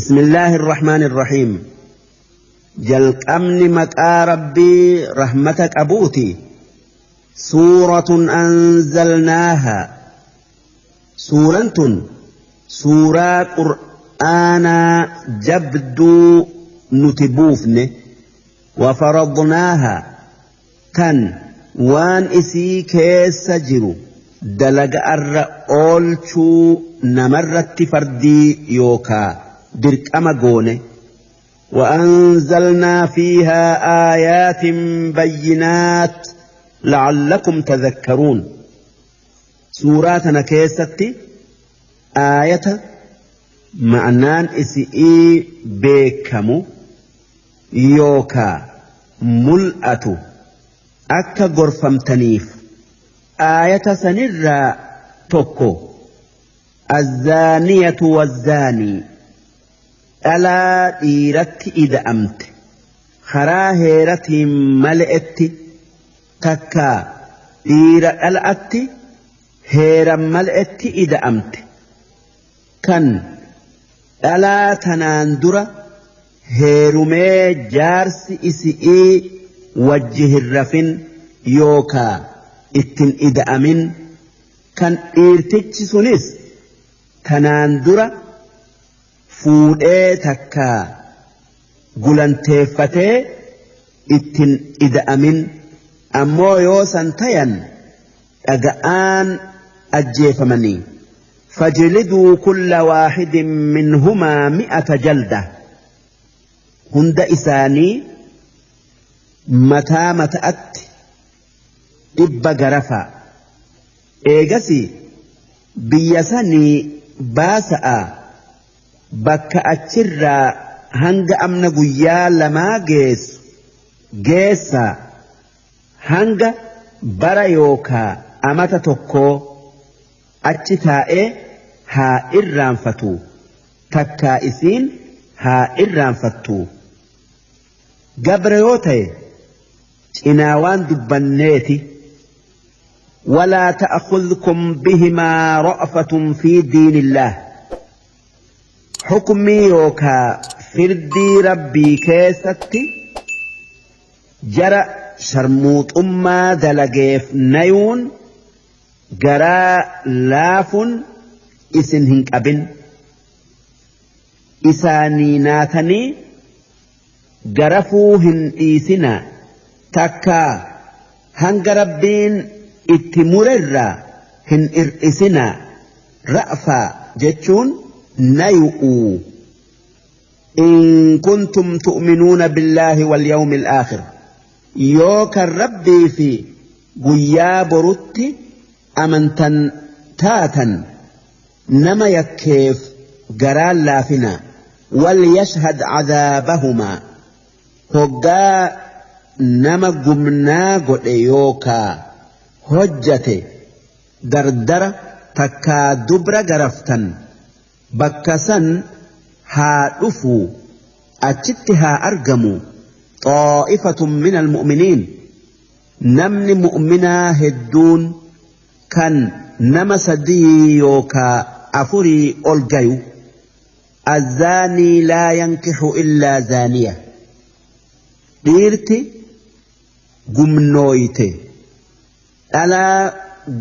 بسم الله الرحمن الرحيم jalqabni maqaa rabbii rahmata qabuuti. سورة أنزلناها, suuraan tun suuraa qur'aanaa jabduu nuti buufne. وفرضناها, kan waan isii keessa jiru dalaga'arra oolchuu namarratti fardii yookaa dirqama goone. وأنزلنا فيها آيات بينات لعلكم تذكرون. Suuraa tana keessatti aayata ma'naan isi'ii beekamu yookaa mul'atu akka gorfamtaniif. Aayata sanirraa tokko: الزانية والزاني, dhalaa dhiiratti ida'amte karaa heeratiin male'etti, takka dhiira dhala'atti heeran male'etti ida'amte, kan dhalaa tanaan dura heerumee jaarsi isi'ii wajji hin rafin yookaa ittin ida'amin, kan dhiirtichi sunis tanaan dura fuudhee takkaa gulanteeffatee ittin ida'amin. Ammoo yoo san tayan dhaga'aan ajjeefamanii. فاجلدوا كل واحد منهما 100 جلدة, hunda isaanii mataa mata'atti 100 garafaa. Eegasi biyya sanii baasa'a, bakka achirraa hanga amna guyyaa 2 geessu geessaa, hanga bara yookaa amata tokkoo achi taa'ee haa irraanfatu, takkaa isiin haa irraanfattu. Gabra yoo ta'e cinaa waan dubbanneeti. ولا تأخذكم بهما رأفة في دين الله, حكمي yookaa firdii rabbii keessatti jara sharmuuxummaa dalageef nayuun, garaa laafuun isin hin qabin. Isaanii naatanii garafuu hin dhiisinaa, takkaa hanga rabbiin itti murerraa hin ir'isinaa. Ra'faa jechuun nayu'uu. إن كنتم تؤمنون بالله واليوم الآخر, yoo kan rabbii fi guyyaa borutti amantan taatan, nama yakkeef garaan laafinaa. وليشهد عذابهما, hoggaa nama gumnaa godhe yookaa hojjate dardara takkaa dubra garaftan, bakka san haa dhufu, achitti haa argamu. طائفة من المؤمنين, namni mu'minaa hedduun kan nama sadii yookaa afurii ol gayu. الزاني لا ينكح إلا زانية, dhiirti gumnooyte dhalaa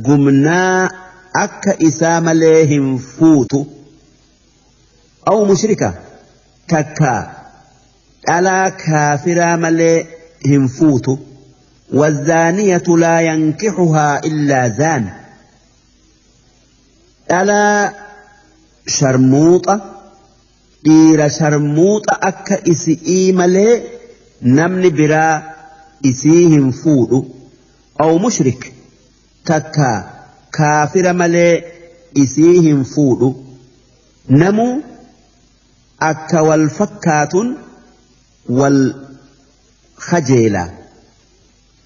gumnaa akka isaa malee hin fuutu. أو مشركة, takkaa dhalaa kaafiraa malee hin fuutu. والزانية لا ينكحها إلا زان, dhalaa sharmuuxa dhiira sharmuuxa akka isi'ii malee namni biraa isii hin fuudhu. أو مشرك, takka kaafira malee isii hin fuudhu. Namuu akka wal fakkaatun wal khajeela.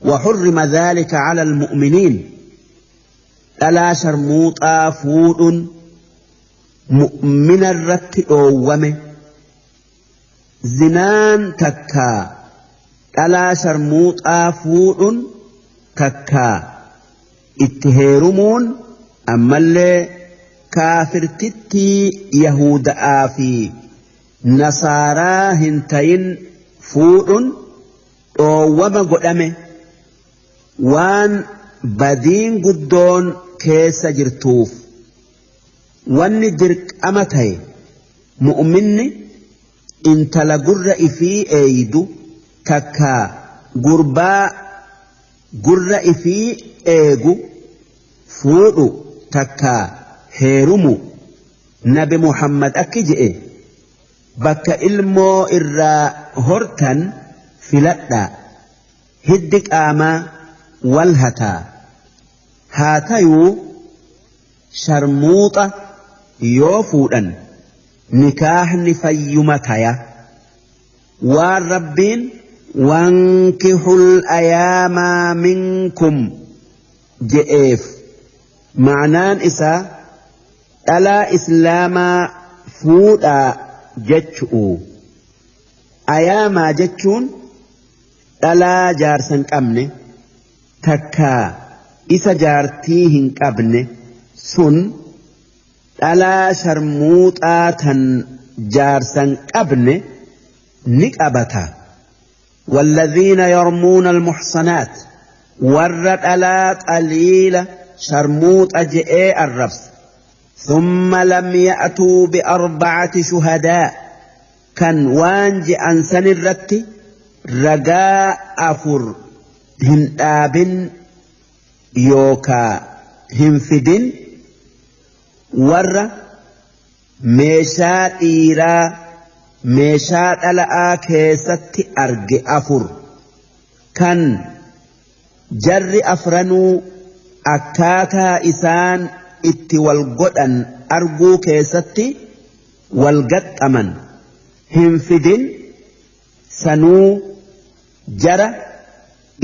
وحرم ذلك على المؤمنين, dhalaa sharmuuxaa fuudhuun mu'mina irratti dhoowwame. Zinaan takkaa dhalaa sharmuuxaa fuudhuun takkaa itti heerumuun, ammallee kaafirtittii yahuda'aa fi Nasaaraa hin tayin fuudhun dhoowwama godhame waan badiin guddoon keessa jirtuuf wanni dirqama ta'e mu'minni intala gurra ifii eeydu takkaa gurbaa gurra ifii eegu fuudhu takkaa heerumu. Nabi Muhammad akki je'e bakka ilmoo irraa hortan filadhaa, hiddi qaamaa wal hataa haa tayuu sharmuuxa yoo fuudhan nikaahni fayyuma taya. Waan Rabbiin wankihul ayaamaa minkum je'eef ma'naan isaa dhalaa islaamaa fuudhaa jechu'u. Ayaamaa jechuun dhalaa jaarsa hin qabne takkaa isa jaartii hin qabne sun dhalaa sharmuuxaa tan jaarsa hin qabne ni qabata. والذين يرمون المحصنات ور dhalaa qaliila sharmuuxa je'ee arrabse ثم لم يأتوا بأربعة شهداء kan waan je'an san irratti ragaa afur hin dhaabin yookaa hin fidin warra meeshaa dhiiraa meeshaa dhala'aa keessatti arge afur kan jarri afranuu akkaataa isaan itti wal godhan arguu keessatti wal gaxxaman hin fidin sanuu jara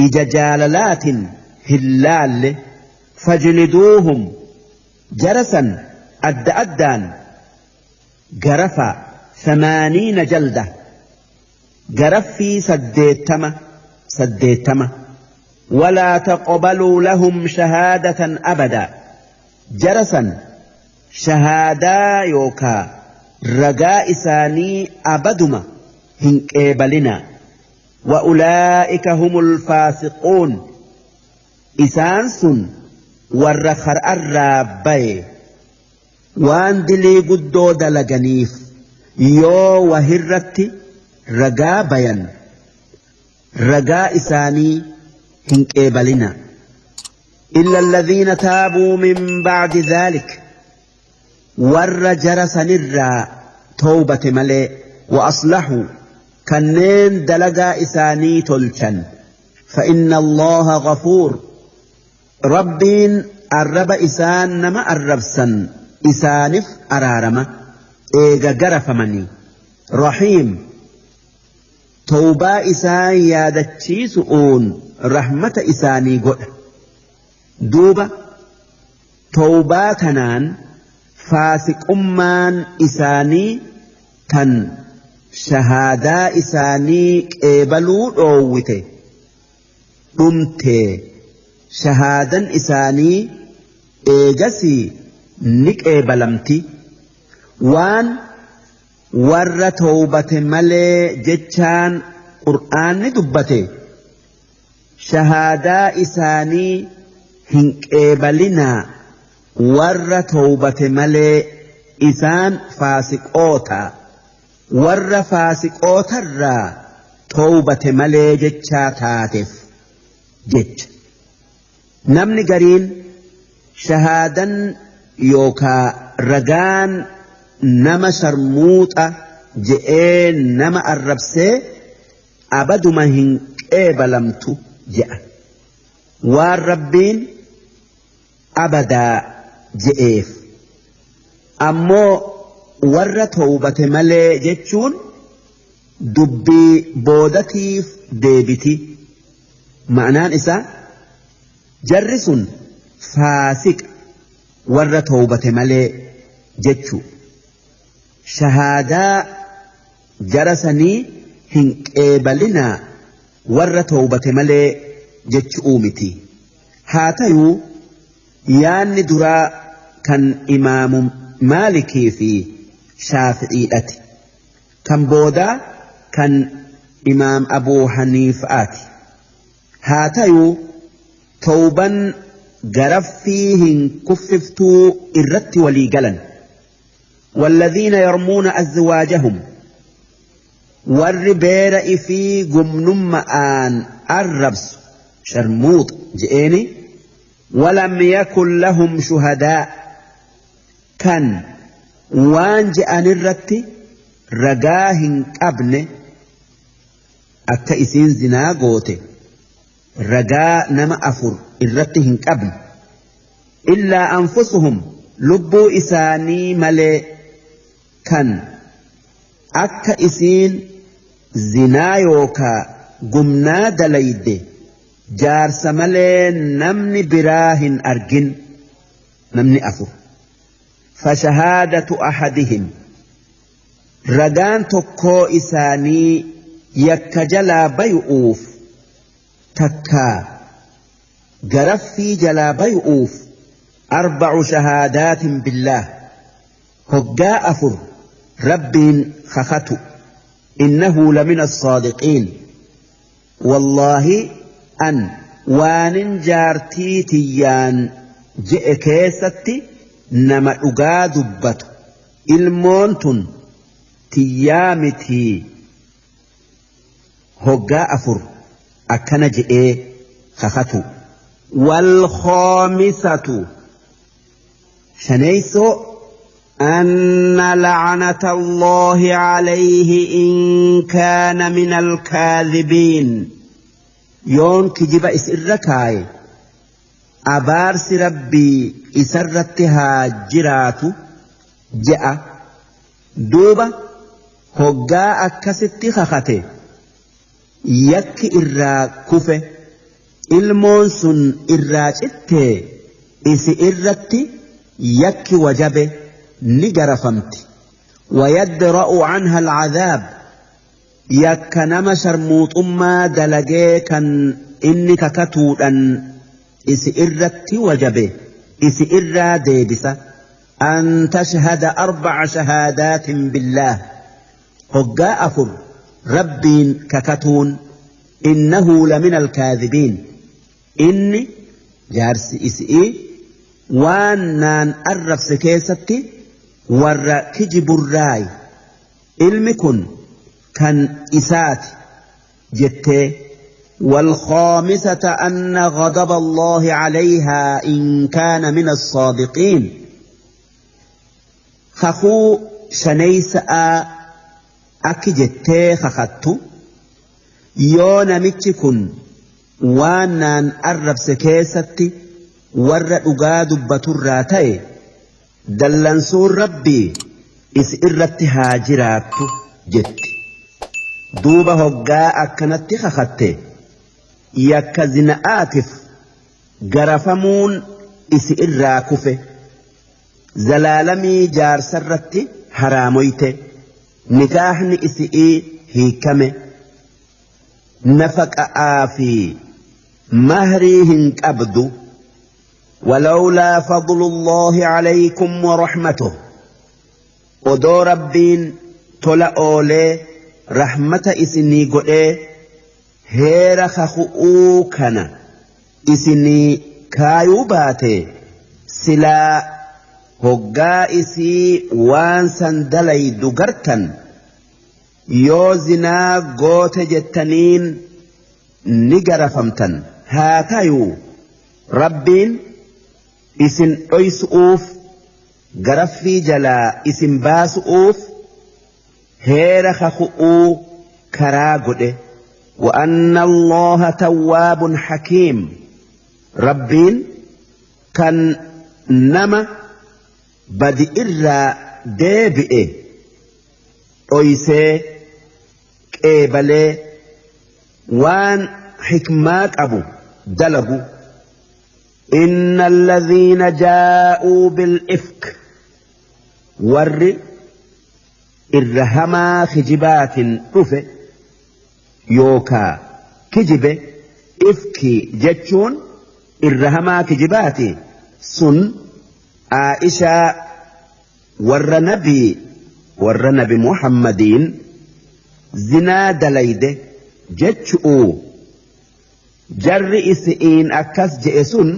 ija jaalalaatin hin laalle fajliduuhum jara san adda addaan garafaa 80 jalda garaffii 80 80 ولا تقبلوا لهم شهادة أبدا jara san shahaadaa yookaa ragaa isaanii abaduma hin qeebalinaa. وأولئك هم الفاسقون isaan sun warra kar'arraa baye waan dilii guddoo dalaganiif yoo wahirratti ragaa bayan ragaa isaanii hin qeebalinaa. إلا الذين تابوا من بعد ذلك ور جرس نرى توبة ملئ وأصلحوا كنين دلقا إساني تلشن فإن الله غفور. ربين الرب إسان نما الربسن إسانف أرارما إيغا جرف مني رحيم توبة إسان يادتشي سؤون رحمة إساني قد duuba tawbaa tanaan faasiqummaan isaanii tan shahaadaa isaanii qeebaluu dhoowwite dhumtee shahaadan isaanii eegasii ni qeebalamti. Waan warra tawbate malee jechaan qur'aanni dubbate shahaadaa isaanii hin qeebalinaa warra tawbate malee isaan faasiqoota warra faasiqootarraa tawbate malee jechaa taateef jecha. Namni gariin shahaadan yookaa ragaan nama sharmuuxa je'ee nama arrabsee abaduma hin qeebalamtu je'a. Waan Rabbiin abadaa je'eef ammoo warra tawbate malee jechuun dubbii boodatiif deebiti. Ma'anaan isaa jarri sun faasiqa warra tawbate malee jechuu. Shahaadaa jara sanii hin qeebalinaa warra tawbate malee jechuu miti. Haa tayuu yaanni duraa kan imaamu Maalikii fi Shaafi'iidhati. Kan boodaa kan imaam Abuu Haniifaati. Haa tayuu tawban garaffii hin kuffiftuu irratti walii galan. والذين يرمون أزواجهم warri beera ifii gumnumma'aan arrabsu sharmuuxa je'eeni ولم يكن لهم شهداء kan waan je'an irratti ragaa hin qabne akka isiin zinaa goote ragaa nama afur irratti hin qabne إلا أنفسهم lubbuu isaanii malee kan akka isiin zinaa yookaa gumnaa dalayde jaarsa malee namni biraa hin argin namni afur. فشهادة أحدهم ragaan tokkoo isaanii yakka jalaa bay'uuf takkaa garaffii jalaa bay'uuf أربع شهادات بالله hoggaa afur rabbiin kakatu إنه لمن الصادقين wallaahi an waanin jaartii tiyyaan je'e keessatti nama dhugaa dubbatu ilmoon tun tiyyaa mitii hoggaa afur akkana je'ee kakatu. والخامسة shaneeysoo أن لعنة الله عليه إن كان من الكاذبين yoon kijiba is irra kaaye abaarsi rabbii isarratti haa jiraatu je'a. Duuba hoggaa akkasitti kakate yakki irraa kufe ilmoon sun irraa cittee isi irratti yakki wajabe ni garafamti. ويدرأ عنها العذاب yakka nama sharmuuxummaa dalagee kan inni kakatuudhan isi irratti wajabe isi irraa deebisa. أن تشهد أربع شهادات بالله hoggaa afur rabbiin kakatuun إنه لمن الكاذبين inni jaarsi isi'ii waan naan arrabse keessatti warra kijiburraayi ilmi kun kan isaati jettee. والخامسة أن غضب الله عليها إن كان من الصادقين kakuu shaneeysa'a akki jettee kakattu yoo namichi kun waan naan arrabse keessatti warra dhugaa dubbaturraa ta'e dallansuun rabbii is irratti haa jiraattu jetti. Duuba hoggaa akkanatti kakatte yakka zina'aatiif garafamuun isi irraa kufe zalaalamii jaarsarratti haraamoyte nikaahni isi'ii hiikame nafaqa'aa fi mahrii hin qabdu. ولولا فضل الله عليكم ورحمته odoo rabbiin tola oolee rahmata isinii godhee heera kaku'uu kana isinii kaayuu baate silaa hoggaa isii waan san dalaydu gartan yoo zinaa goote jettaniin ni garafamtan. Haa tayuu rabbiin isin dhoysu'uuf garaffii jalaa isin baasu'uuf heera kaku'uu karaa godhe. وأن الله تواب حكيم rabbiin kan nama badi irraa deebi'e dhoysee qeebalee waan xikmaa qabu dalagu. إن الذين جاءوا بالإفك warri irra hamaa kijibaatiin dhufe yookaa kijibe ifki jechuun irra hamaa kijibaati sun Aa'ishaa warra nabii warra nabi Muhammadiin zinaa dalayde jechu'u jarri isi'iin akkas je'e sun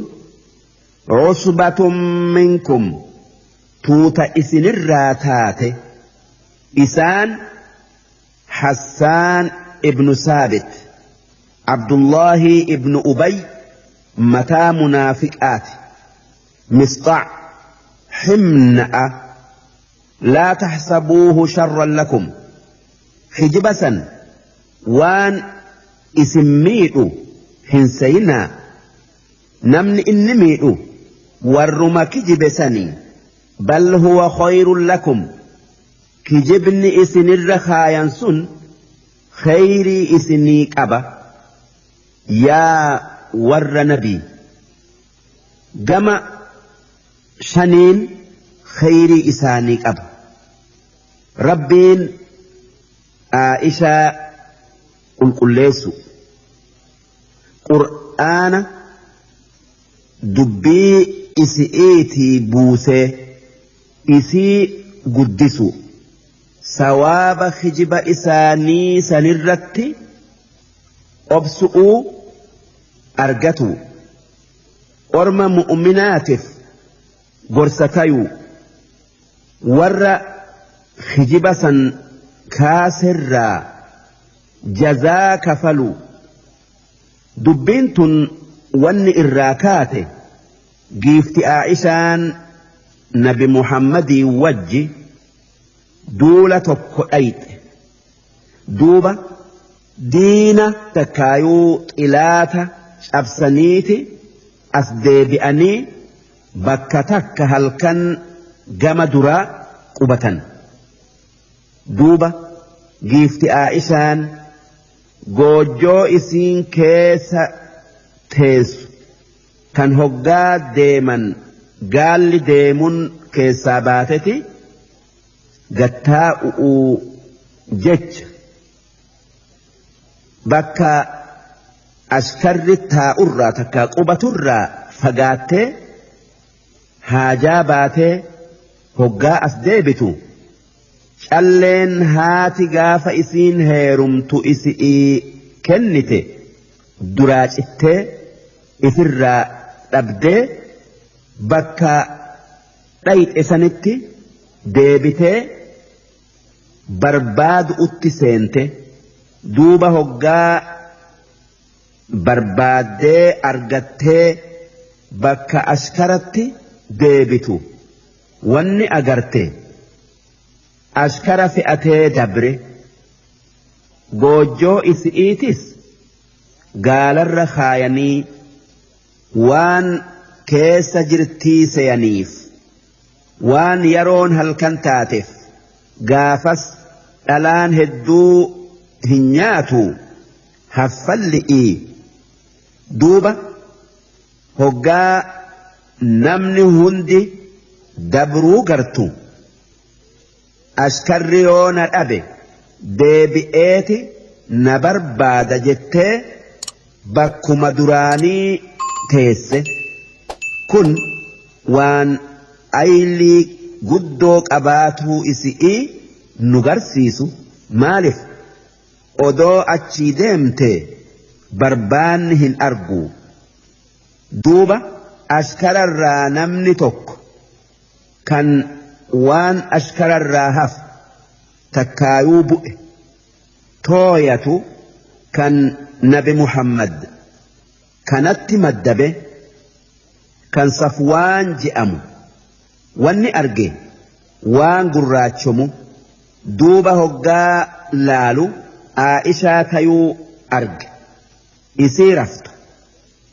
cusbatun minkum tuuta isinirraa taate isaan Hassaan ibnu Saabit Abdullaahi ibnu Ubay mataa munaafiqaati Misxac himna'a laa taxsabuuhu sharran lakum kijiba san waan isin miidhu hin seyinaa namni inni miidhu warruma kijibe sanii bal huwa khayrun lakum kijibni isinirra kaayan sun khayrii isinii qaba yaa warra nabii gama shaniin khayrii isaanii qaba rabbiin Aa'ishaa qulqulleessu qur'aana dubbii isi'iitii buusee isii guddisu sawaaba kijiba isaanii sanirratti obsu'uu argatu orma mu'uminaatiif gorsa tayuu warra kijiba san kaaserraa jazaa kafaluu dubbiin tun wanni irraa kaate giifti Aa'ishaan nabi Muhammadii wajji duula tokko dhayxe duuba diina takkaayuu xilaata cabsaniiti as deebi'anii bakka takka halkan gama duraa qubatan duuba giifti Aa'ishaan goojjoo isiin keessa teessu kan hoggaa deeman gaalli deemun keessaa baateti gattaa'u'uu jecha bakka askarri taa'urraa takka qubaturraa fagaattee haajaa baatee hoggaa as deebitu calleen haati gaafa isiin heerumtu isi'ii kennite duraa cittee ifirraa dhabdee bakka dhayxe sanitti deebitee barbaadu'utti seente duuba hoggaa barbaaddee argattee bakka ashkaratti deebitu wanni agarte ashkara fe'atee dabre goojjoo isi'iitis gaalarra kaayanii waan keessa jirtii seyaniif waan yeroon halkan taateef gaafas dhalaan hedduu hin nyaatu haffalli'ii duuba hoggaa namni hundi dabruu gartu ashkarri yoo na dhabe deebi'eeti na barbaada jettee bakkuma duraanii teesse kun waan aylii guddoo qabaatuu isi'ii nu garsiisu maaliif odoo achii deemte barbaanni hin argu duuba ashkararraa namni tokko kan waan ashkararraa hafu takkaayuu bu'e tooyatu kan nabi Muhammad kanatti maddabe kan Safwaan je'amu wanni arge waan gurraachomu duuba hoggaa laalu Aa'ishaa tayuu arge isii raftu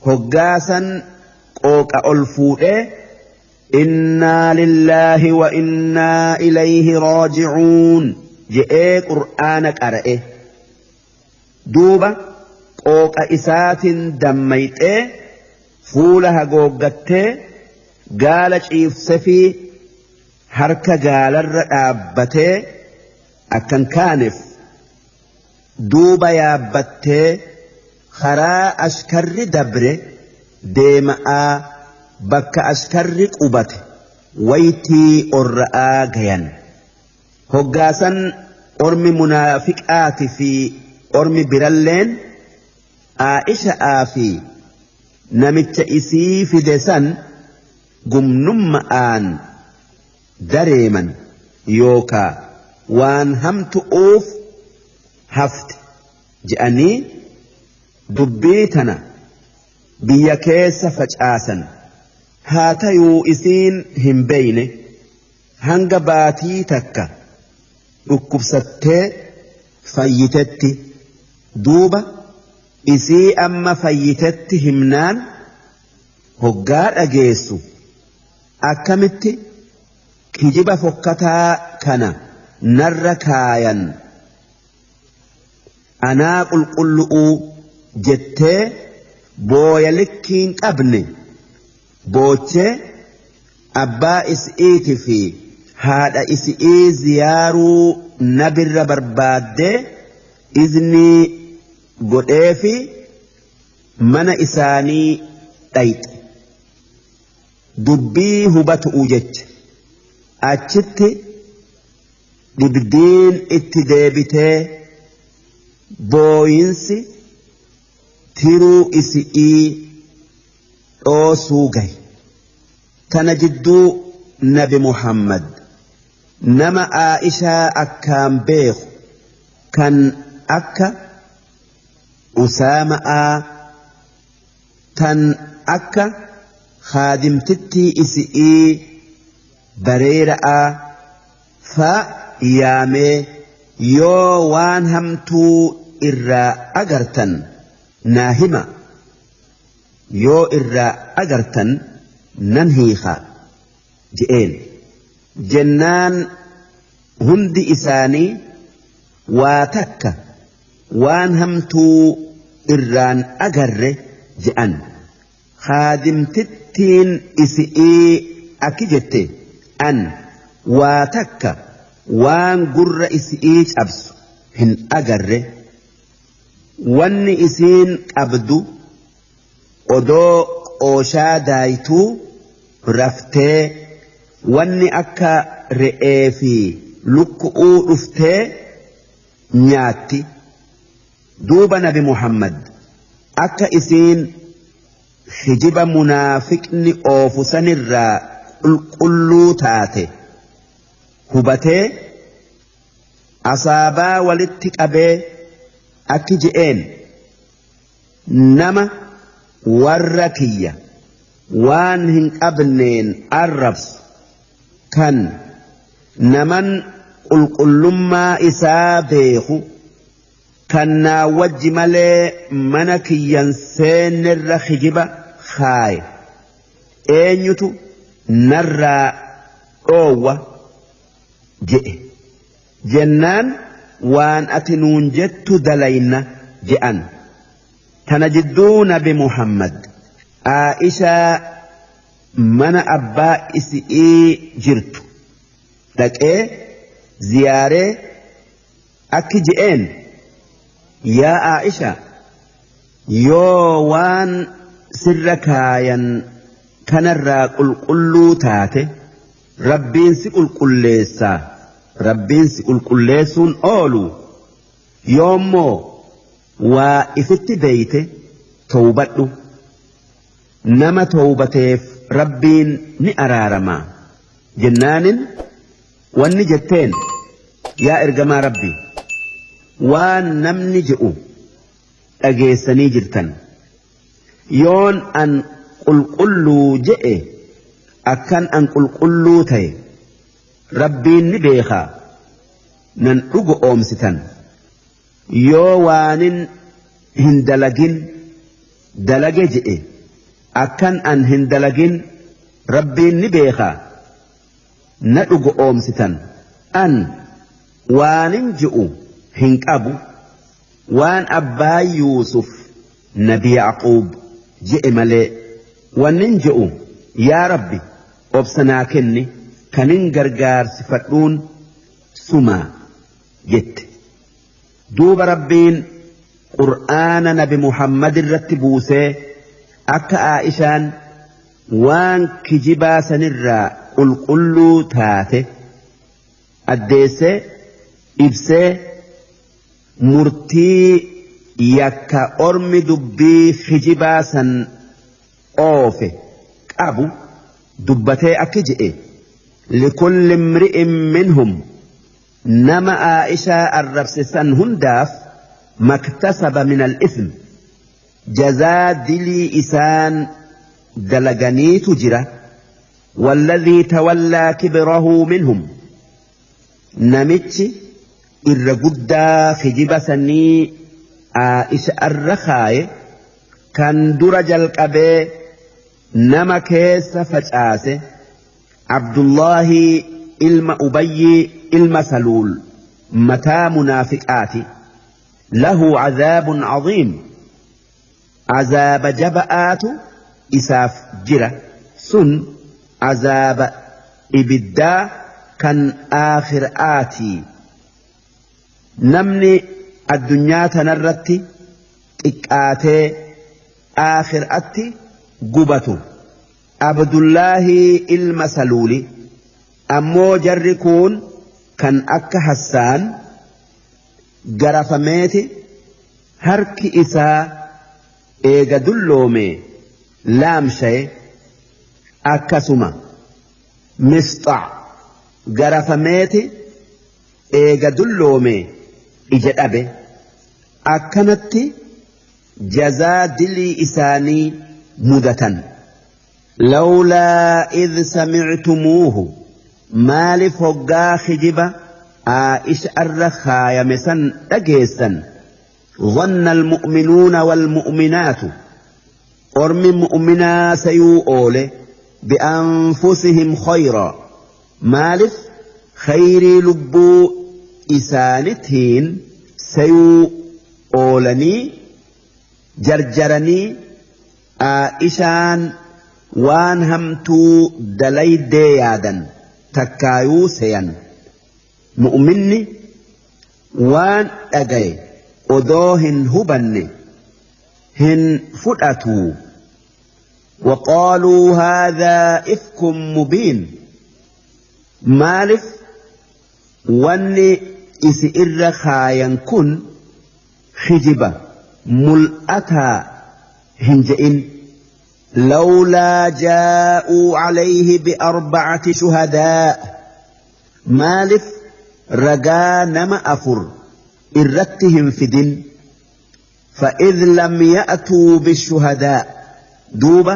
hoggaasan qooqa ol fuudhee innaa lillaahi wa innaa ilayhi raaji'uun je'ee qur'aana qara'e duuba qooqa isaatiin dammayxee fuula hagooggattee gaala ciibsefii harka gaalarra dhaabbatee akkan kaaneef duuba yaabbattee karaa ashkarri dabre deema'aa bakka ashkarri qubate waytii orra'aa gayan hoggaasan Ormi munaafiqaati fi ormi biralleen Aa'isha'aa fi namicha isii fide san gumnumma'aan dareeman yookaa waan hamtu'uuf hafte je'anii dubbii tana biyya keessa facaasan. Haa tayuu isiin hin beyne hanga baatii takka dhukkubsattee fayyitetti. Duuba isii amma fayyitetti himnaan hoggaa dhageessu akkamitti kijiba fokkataa kana narra kaayan anaa qulqullu'uu jettee booya likkiin qabne boochee abbaa isi'iiti fi haadha isi'ii ziyaaruu nabirra barbaaddee iznii godheefi mana isaanii dhayxe. Dubbii hubatu'u jecha achitti dhibdiin itti deebitee booyinsi tiruu isi'ii dhoosuu gahe. Tana jidduu nabi Muhammad nama Aa'ishaa akkaan beeku kan akka Usaama'aa tan akka khaadimtittii isi'ii Bareera'aa fa yaamee yoo waan hamtuu irraa agartan naa hima, yoo irraa agartan nan hiika je'een. Jennaan hundi isaanii waa takka waan hamtuu irraan agarre je'an. Khaadimtittiin isi'ii akki jette an waa takka waan gurra isi'ii cabsu hin agarre. Wanni isiin qabdu odoo qooshaa daaytuu raftee wanni akka re'ee fi lukku'uu dhuftee nyaatti. Duuba nabi Muhammad akka isiin kijiba munaafiqni oofu sanirraa qulqulluu taate hubatee asaabaa walitti qabee akki je'een nama warra kiyya waan hin qabneen arrabsu kan naman qulqullummaa isaa beeku kan naa wajji malee mana kiyyan seennerra kijiba kaaye eenyutu narraa dhoowwa je'e. Jennaan waan ati nuun jettu dalayna je'an. Tana jidduu nabi Muhammad Aa'ishaa mana abbaa isi'ii jirtu dhaqee ziyaaree akki je'een yaa Aa'isha yoo waan sirra kaayan kanarraa qulqulluu taate Rabbiin si qulqulleessaa Rabbiin si qulqulleessuun oolu yoommoo waa ifitti beeyte towbadhu nama towbateef Rabbiin ni araaramaa jennaanin wanni jetteen yaa ergamaa Rabbi waan namni je'u dhageessanii jirtan yoon an qulqulluu je'e akkan an qulqulluu ta'e Rabbiin ni beekaa nan dhugo oomsitan yoo waanin hin dalagin dalage je'e akkan an hin dalagin Rabbiin ni beekaa na dhugo oomsitan an waanin je'u hin qabu waan abbaa Yuusuf nabi Yacquub je'e malee wannin je'u yaa Rabbi obsa naa kenni kanin gargaarsifadhuun sumaa jette. Duuba Rabbiin Qur'aana nabi Muhammad irratti buusee akka Aa'ishaan waan kijibaa sanirraa qulqulluu taate addeessee. Ibsee murtii yakka ormi dubbii kijibaa san oofe qabu dubbatee akki je'e: likulli imri'in minhum, nama Aa'ishaa arrabse san hundaaf, maktasaba min al-ithm, jazaa dilii isaan dalaganiitu jira. والذي تولى كبره منهم, namichi irra guddaa kijiba sanii Aa'isha irra kaaye, kan dura jalqabee nama keessa facaase, Abdullaahi ilma Ubayyii ilma Saluul, mataa munaafiqaati. له عذاب عظيم, azaaba jaba'aatu isaaf jira. Sun azaaba ibiddaa kan aakhiraatii. Namni addunyaa tanarratti xiqqaatee aakhiraatti gubatu Abdullaahi ilma Saluuli. Ammoo jarri kun kan akka Hassaan garafameeti harki isaa eega dulloome laamshaye, akkasuma Misxac garafameeti eega dulloome ija dhabe. Akkanatti jazaa dilii isaanii mudatan. لولا إذ سمعتموه, maaliif hoggaa kijiba Aa'isha irra kaayame san dhageessan, ظن المؤمنون والمؤمنات, ormi mu'minaa sayuu oole, بأنفسهم خيرا, maaliif khayrii lubbuu isaanitiin sayuu oolanii jarjaranii Aa'ishaan waan hamtuu dalaydee yaadan takkaayuu seyan? Mu'minni waan dhagaye odoo hin hubanne hin fudhatu. وقالوا هذا إفك مبين, maaliif wanni isi irra kaayan kun kijiba mul'ataa hin je'in? لولا جاءوا عليه بأربعة شهداء, maaliif ragaa nama afur irratti hin fidin? فإذ لم يأتوا بالشهداء, duuba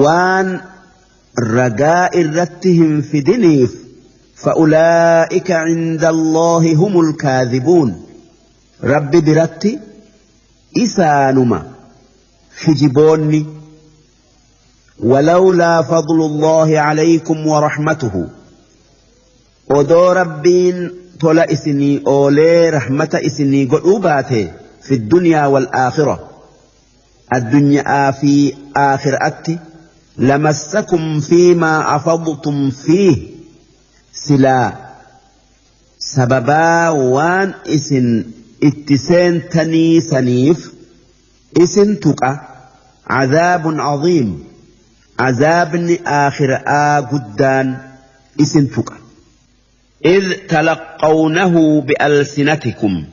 waan ragaa irratti hin fidiniif, فأولئك عند الله هم الكاذبون, rabbi biratti isaanuma kijiboonni. ولولا فضل الله عليكم ورحمته, odoo rabbiin tola isinii oolee rahmata isinii godhuu baate, في الدنيا والآخرة, addunyaa fi aakhiraatti, لمسكم فيما أفضتم فيه, silaa sababaa waan isin itti seentanii saniif isin tuqa عذاب عظيم, azaabni aakhiraa guddaan isin tuqa. إذ تلقونه بألسنتكم,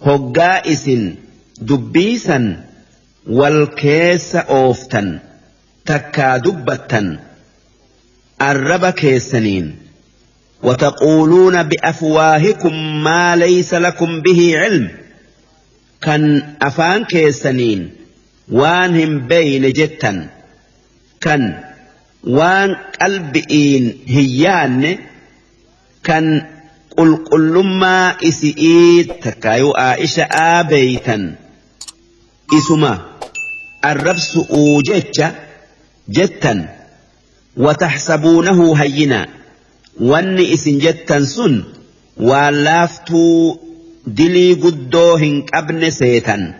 hoggaa isin dubbiisan wal keessa ooftan takkaa dubbattan arraba keessaniin. وتقولون بأفواهكم ما ليس لكم به علم, kan afaan keessaniin waan hin beeyne jettan, kan waan qalbi'iin hin yaanne, kan qulqullummaa isi'ii takkaayuu Aa'isha'aa beeytan isuma arrabsu'uu jecha jettan. وتحسبونه هينا, wanni isin jettan sun waan laaftuu dilii guddoo hin qabne seetan.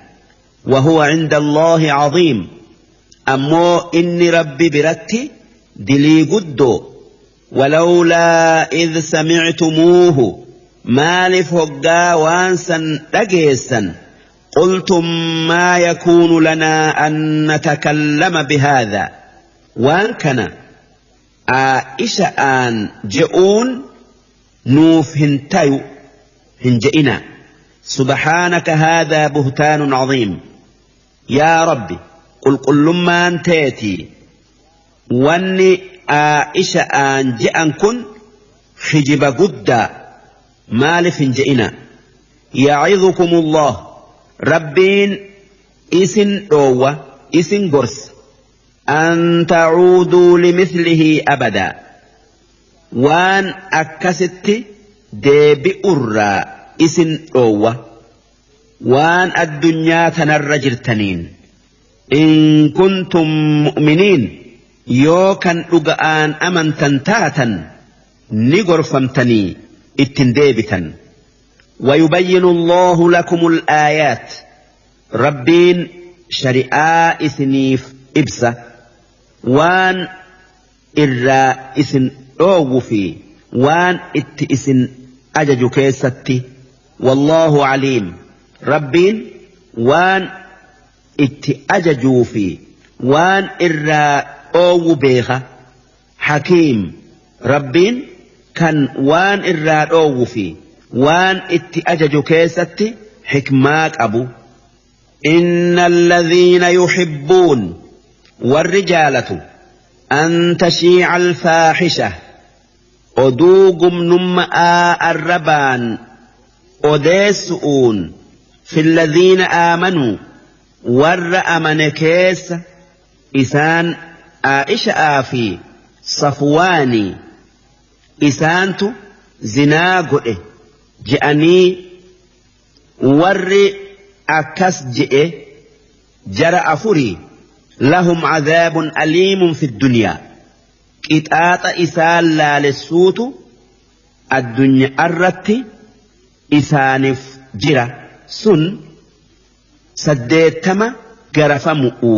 وهو عند الله عظيم, ammoo inni rabbi biratti dilii guddoo. ولولا إذ سمعتموه, maaliif hoggaa waan san dhageessan, قلتم ما يكون لنا أن نتكلم بهذا, waan kana Aa'isha'aan je'uun Nuuf hin tayu hin je'inaa. Subhaanaka haadhaa buhtaanun caziim. Yaa Rabbi, qulqullummaan teetii, wanni Aa'isha'aan je'an kun kijiba guddaa, maalif hin je'inaa. Yacidukumullah, Rabbiin isin dhoowwa, isin gorsa, an tacuuduu limithlihi abadaa, waan akkasitti deebi'urraa isin dhoowwa, waan addunyaa tanarra jirtaniin, in kuntum mu'miniin, yoo kan dhuga'aan amantan taatan ni gorfamtanii ittin deebitan. ويبين الله لكم الآيات، ربين شريعة إسنيف إبسة وان إرا إسن أوغو في وان إت إسن أجج كيستي. والله عليم، ربين وان إت أججو في وان إرا أوغو بيخة، حكيم، ربين كان وان إرا أوغو في waan itti ajaju keessatti xikmaa qabu. Inna alladhiina yuhibbuun, warri jaalatu, an tashiica alfaaxisha, oduu gumnumma'aa arrabaan odeessu'uun, fi alladhiina aamanuu, warra amane keessa, isaan Aa'isha'aa fi Safwaanii isaantu zinaa godhe je'anii, warri akkas je'e jara afurii, lahum cadaabun aliimun fi ddunyaa, qixaaxa isaan laalessuutu addunyaarratti isaaniif jira, sun 80 garafamu'u.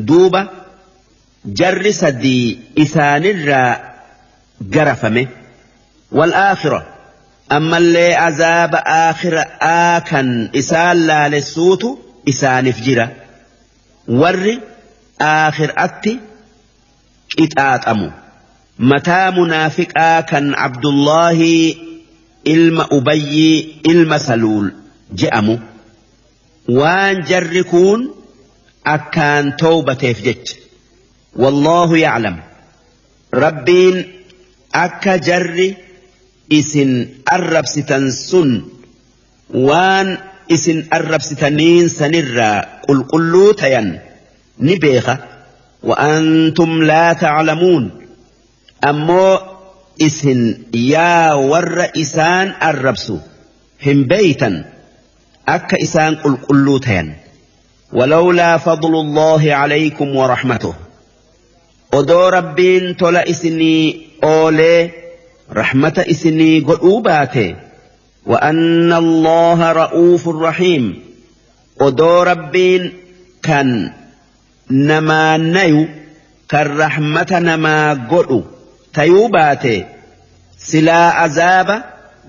Duuba jarri sadii isaanirraa garafame. Wal aakhira, ammallee azaaba aakhira'aa kan isaan laalessuutu isaaniif jira, warri aakhiraatti qixaaxamu. Mataa munaafiqaa kan Abdullaahii ilma Ubayyii ilma Saluul je'amu, waan jarri kun akkaan towbateef jecha. Wallaahu ya'lam, Rabbiin akka jarri isin arrabsitan sun waan isin arrabsitaniin sanirraa qulqulluu tayan ni beeka. Wa'antum laa ta'lamuun, ammoo isin yaa warra isaan arrabsu hin beeytan akka isaan qulqulluu tayan. Walawlaa fadlullaahi alaykum wa rahmatuh, odoo Rabbiin tola isinii oolee rahmata isinii godhuu baate, وأن الله رؤوف رحيم, odoo Rabbiin kan namaa nayu, kan rahmata namaa godhu tayuu baate, silaa azaaba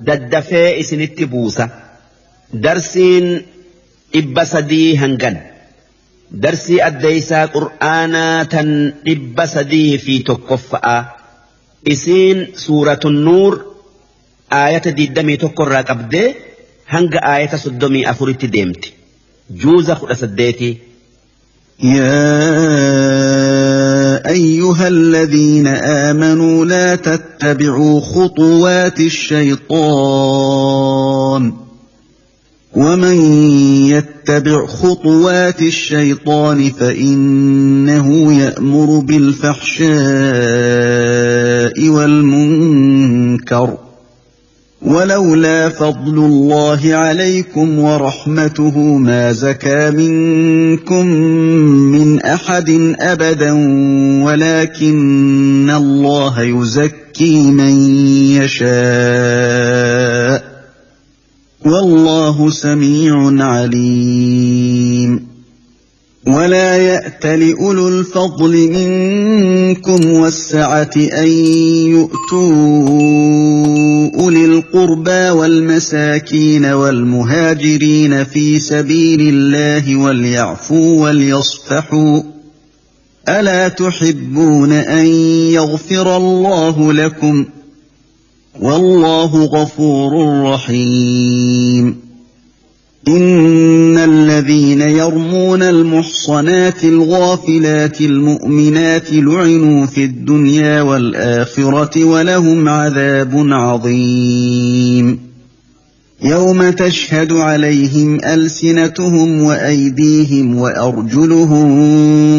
daddafee isinitti buusa. Darsiin 300 hangan. Darsii addeeysaa qur'aanaa tan 301ffa'a. Isiin suuratun Nuur aayata 21 irraa qabdee hanga aayata 34tti deemti. Juuza 18. يا أيها الذين آمنوا لا تتبعوا خطوات الشيطان ومن يتبع خطوات الشيطان فإنه يأمر بالفحشاء والمنكر ولولا فضل الله عليكم ورحمته ما زكى منكم من أحد أبدا ولكن الله يزكي من يشاء والله سميع عليم. ولا يأت لأولو الفضل منكم والسعة أن يؤتوا أولي القربى والمساكين والمهاجرين في سبيل الله وليعفوا وليصفحوا ألا تحبون أن يغفر الله لكم والله غفور رحيم. إن الذين يرمون المحصنات الغافلات المؤمنات لعنوا في الدنيا والآخرة ولهم عذاب عظيم. يوم تشهد عليهم ألسنتهم وأيديهم وأرجلهم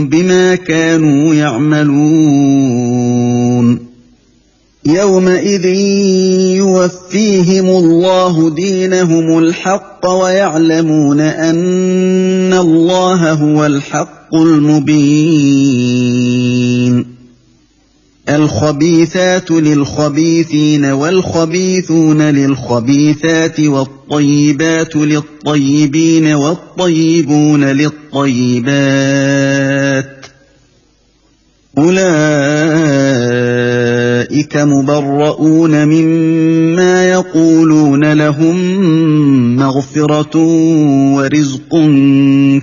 بما كانوا يعملون. يومئذ يوفيهم الله دينهم الحق ويعلمون أن الله هو الحق المبين. الخبيثات للخبيثين والخبيثون للخبيثات والطيبات للطيبين والطيبون للطيبات أولئك مبرؤون مما يقولون لهم مغفرة ورزق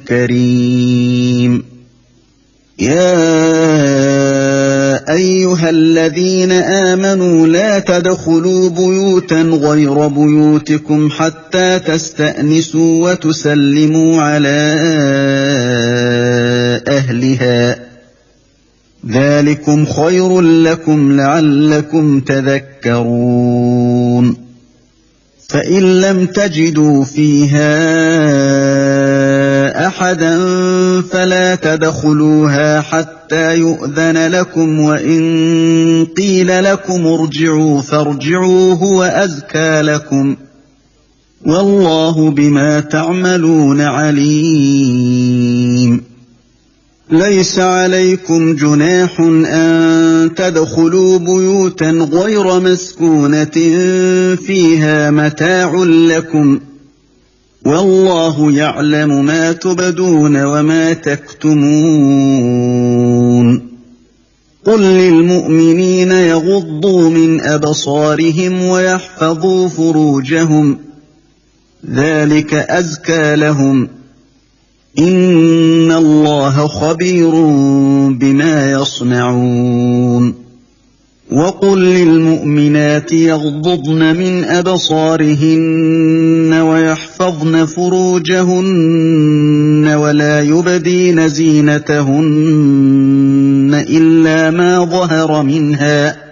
كريم. يا أيها الذين آمنوا لا تدخلوا بيوتا غير بيوتكم حتى تستأنسوا وتسلموا على أهلها ذلكم خير لكم لعلكم تذكرون. فإن لم تجدوا فيها أحدا فلا تدخلوها حتى يؤذن لكم وإن قيل لكم ارجعوا فارجعوا هو أزكى لكم والله بما تعملون عليم. ليس عليكم جناح أن تدخلوا بيوتا غير مسكونة فيها متاع لكم والله يعلم ما تبدون وما تكتمون. قل للمؤمنين يغضوا من أبصارهم ويحفظوا فروجهم ذلك أزكى لهم إن الله خبير بما يصنعون. وقل للمؤمنات يغضضن من أبصارهن ويحفظن فروجهن ولا يبدين زينتهن إلا ما ظهر منها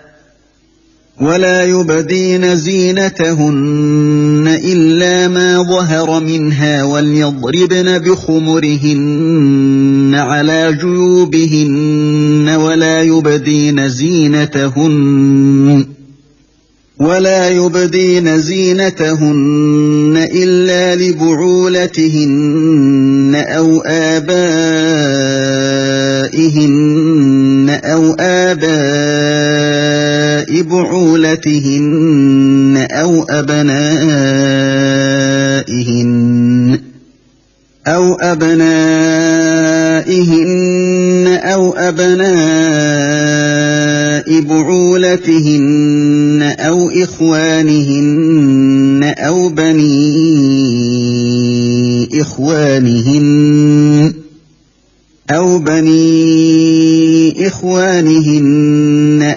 ولا يبدين زينتهن إلا ما ظهر منها وليضربن بخمرهن على جيوبهن ولا يبدين زينتهن إلا لبعولتهن أو آبائهن أو آباء بعولتهن أو أبنائهن أو أبناء بعولتهن أو إخوانهن أو بني إخوانهن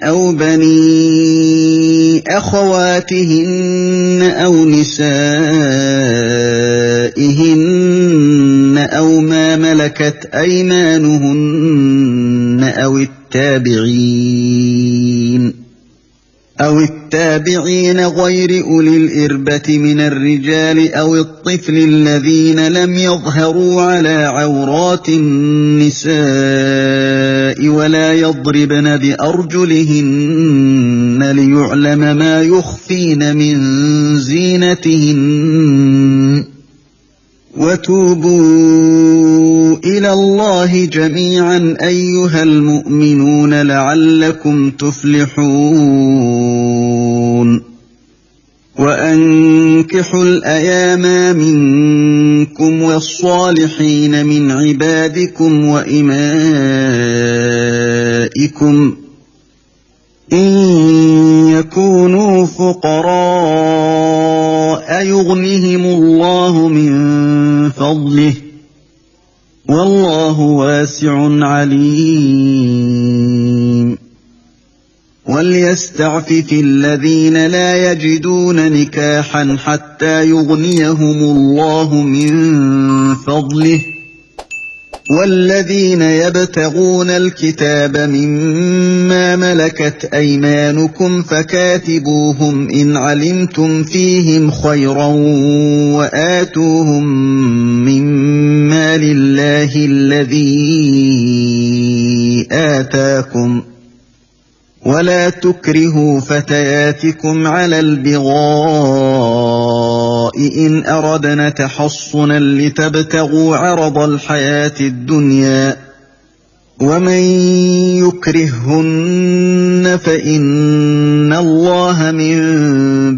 أو بني أخواتهن أو نسائهن أو ما ملكت أيمانهن أو التابعين غير أولي الإربة من الرجال أو الطفل الذين لم يظهروا على عورات النساء ولا يضربن بأرجلهن ليعلم ما يخفين من زينتهن وتوبوا إلى الله جميعا أيها المؤمنون لعلكم تفلحون. وأنكحوا الأيام منكم والصالحين من عبادكم وإمائكم إن يكونوا فقراء يغنهم الله من فضله والله واسع عليم. وليستعفف الذين لا يجدون نكاحا حتى يغنيهم الله من فضله والذين يبتغون الكتاب مما ملكت أيمانكم فكاتبوهم إن علمتم فيهم خيرا وآتوهم مما لله الذي آتاكم ولا تكرهوا فتياتكم على البغاء إن أردنا تحصنا لتبتغوا عرض الحياة الدنيا ومن يكرهن فإن الله من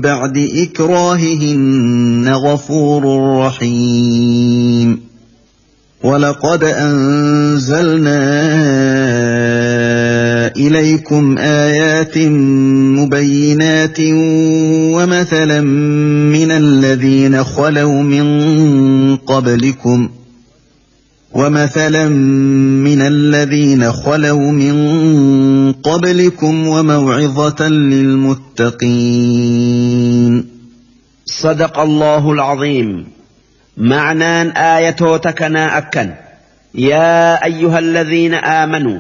بعد إكراههن غفور رحيم. ولقد أنزلنا إليكم آيات مبينات ومثلا من الذين خلوا من قبلكم وموعظة للمتقين. صدق الله العظيم. معنى آية تكنا أكن يا أيها الذين آمنوا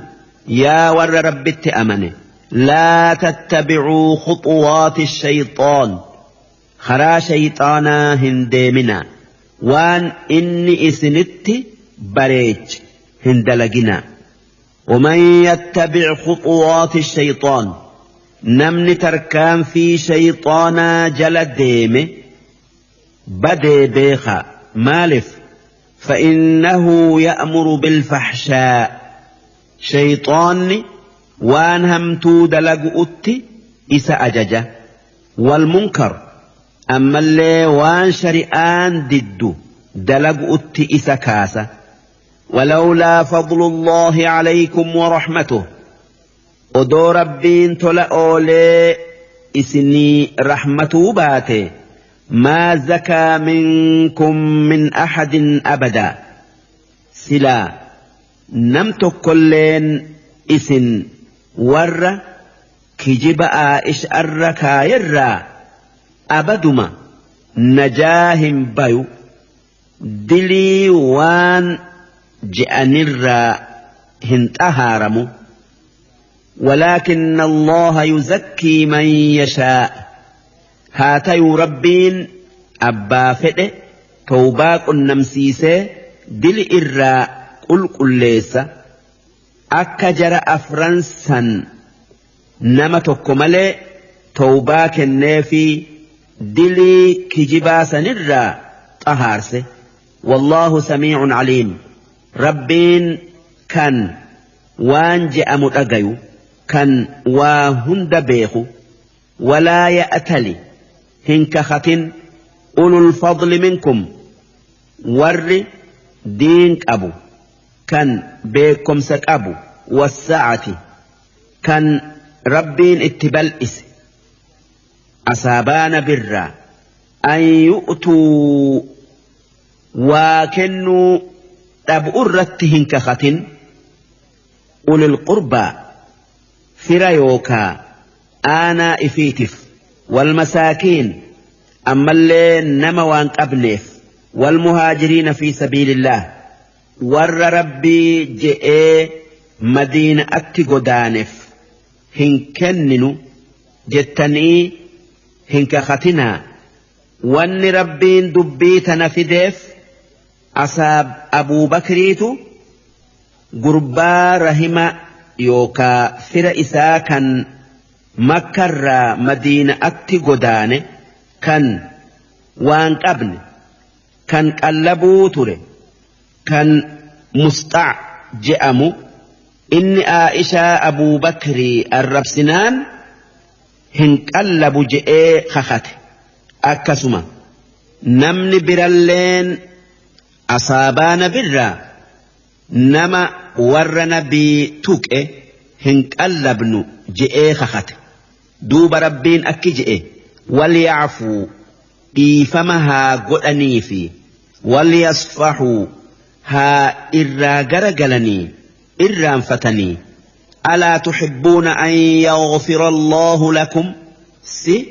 يا ور ربت أمنه لا تتبعوا خطوات الشيطان خرا شيطانا هندمنا وان إني إسنت بريج هندلقنا. ومن يتبع خطوات الشيطان نمن تركان في شيطانا جل ديمه بدي بيخا مالف فإنه يأمر بالفحشاء شيطان وان همتو دلق أتي إسا أججة والمنكر أما اللي وان شريان ددو دلق أتي إسا كاسة. ولولا فضل الله عليكم ورحمته ودو ربين تلأولي إسني رحمته باته ما زكى منكم من أحد أبدا سلا نمت كلين إسن ور كجب آئش أركا يرى أبدما نجاهم بيو دلي وان جأنر هنتهارمو. ولكن الله يزكي من يشاء هاتيو ربين أبا فئ توباك النمسيسة دل إرى قل قليسة أكجر أفرنسا نما تكمل توباك النافي دلي كجباسا نرى طهارسه. والله سميع عليم. ربين كان وان جاء متأجيو كان واهند بيخو. ولا يأتلي هنكختن أولو الفضل منكم ور دينك أبو كان بيكم سك أبو والساعة كان ربين اتبال إس أصابان برا أن يؤتوا وكنوا أبؤرت هنكختن أولي القربى فريوكا أنا إفيتف والمساكين أما اللي نما وانقبنف والمهاجرين في سبيل الله ور ربي جئ مدينة أتقدانف هنكننو جتني هنكختنا وان ربين دبيتنا في ديف أصاب أبو بكريتو قربا رحمة يوكا فر إسا كان مكر مدينة أتقدانه كان وانقبن كان قلبو تره كان مستع جأمو إني عائشة أبو بكر الربسنان هنقلب جئ خخت أكسما نمني برلين أصابان برا نما ورنا بتوك هنقلبنو جئ خخت دوب ربين أكجئ وليعفو إيفمها قلني في وليصفحوا ها إرى جرجلني إرى انفتني ألا تحبون أن يغفر الله لكم سي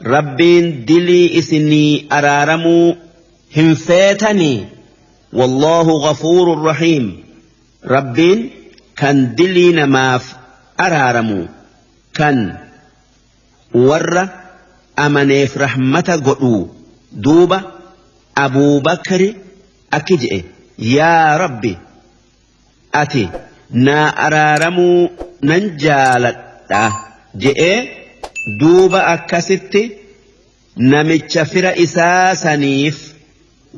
ربين دلي إسني أرارمو هم فاتني والله غفور رحيم ربين كان دلي نماف أرارمو كان ور أمنيف رحمة قلو دوبة أبو بكر أكجئ يا ربي أتي نا أرارمو ننجالت جئ دوبة أكست نمتش فر إساسنيف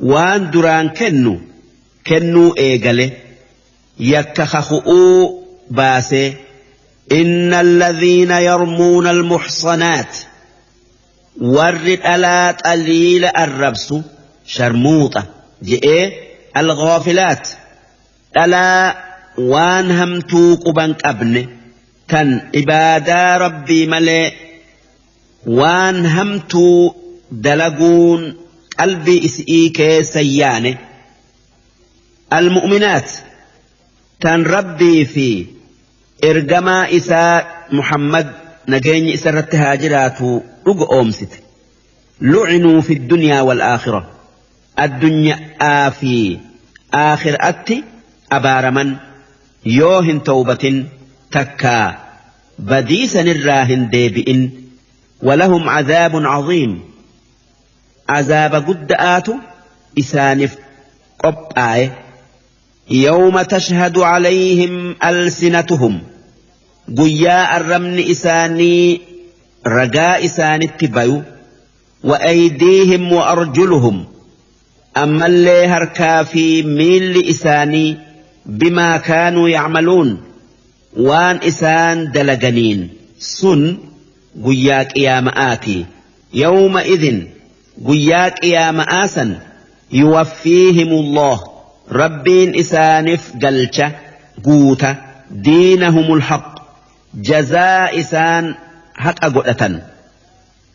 وان دران كنو كنو إيقالي يكخخؤو باسي إن الذين يرمون المحصنات ورد ألات أليل الربس شرموطة جئ الغافلات ألا وان همتو قبنك أبن كان عبادة ربي ملئ وان همتو دلقون قلبي إسئيك سيانه المؤمنات كان ربي في إرجما إساء محمد نجيني إسرت هاجراتو رق أومست لعنوا في الدنيا والآخرة الدنيا آفي آخر أتي أبارمن يوهن توبة تكا بديسا الراهن ديبئن ولهم عذاب عظيم عذاب قد آتو إسانف قب يوم تشهد عليهم ألسنتهم قياء الرمن إساني رجاء إسان التبيو وأيديهم وأرجلهم أما اللي هركا في ميل إساني بما كانوا يعملون وان إسان دلقنين سن قياك يا مآتي يومئذ قياك يا مآسا يوفيهم الله ربين إسانف قلشة قوتة دينهم الحق جزاء إسان حق قلة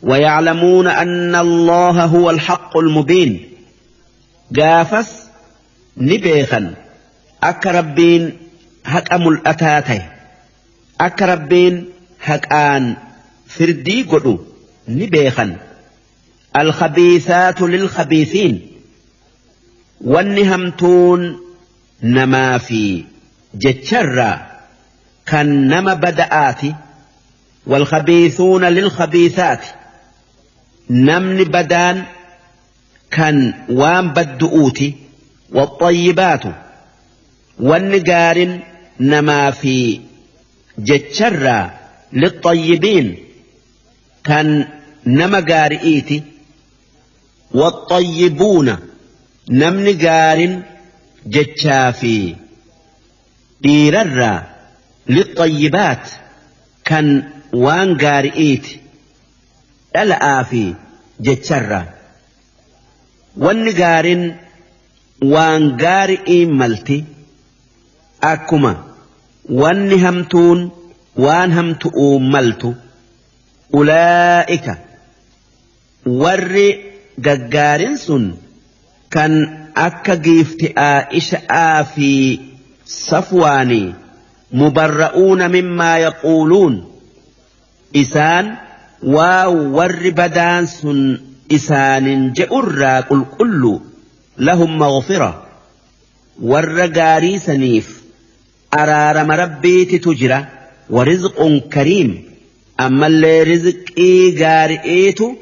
ويعلمون أن الله هو الحق المبين قافس نبيخا أكربين حق ملأتاته أكربين حق آن فردي قلو نبيخا الخبيثات للخبيثين والنهمتون نما في جتشرا كان نما بدآتي والخبيثون للخبيثات نمن بدان كان وان بدؤوتي والطيبات والنجار نما في جتشرا للطيبين كان نما قارئيتي والطيبون نمن جار جتشافي ديررا للطيبات كان وان قارئيت الآفي جتشرا والنجار وان قارئي ملتي أكما والنهمتون وان همتؤ ملتو أولئك ور ججارنسون كان أكا جيفت آئشاء في صفواني مبرؤون مما يقولون إسان وور بدان سن إسان جئرا قل كل لهم مغفرة ور سنيف أرار مربي تتجرى ورزق كريم أما اللي رزق إيجارئيتو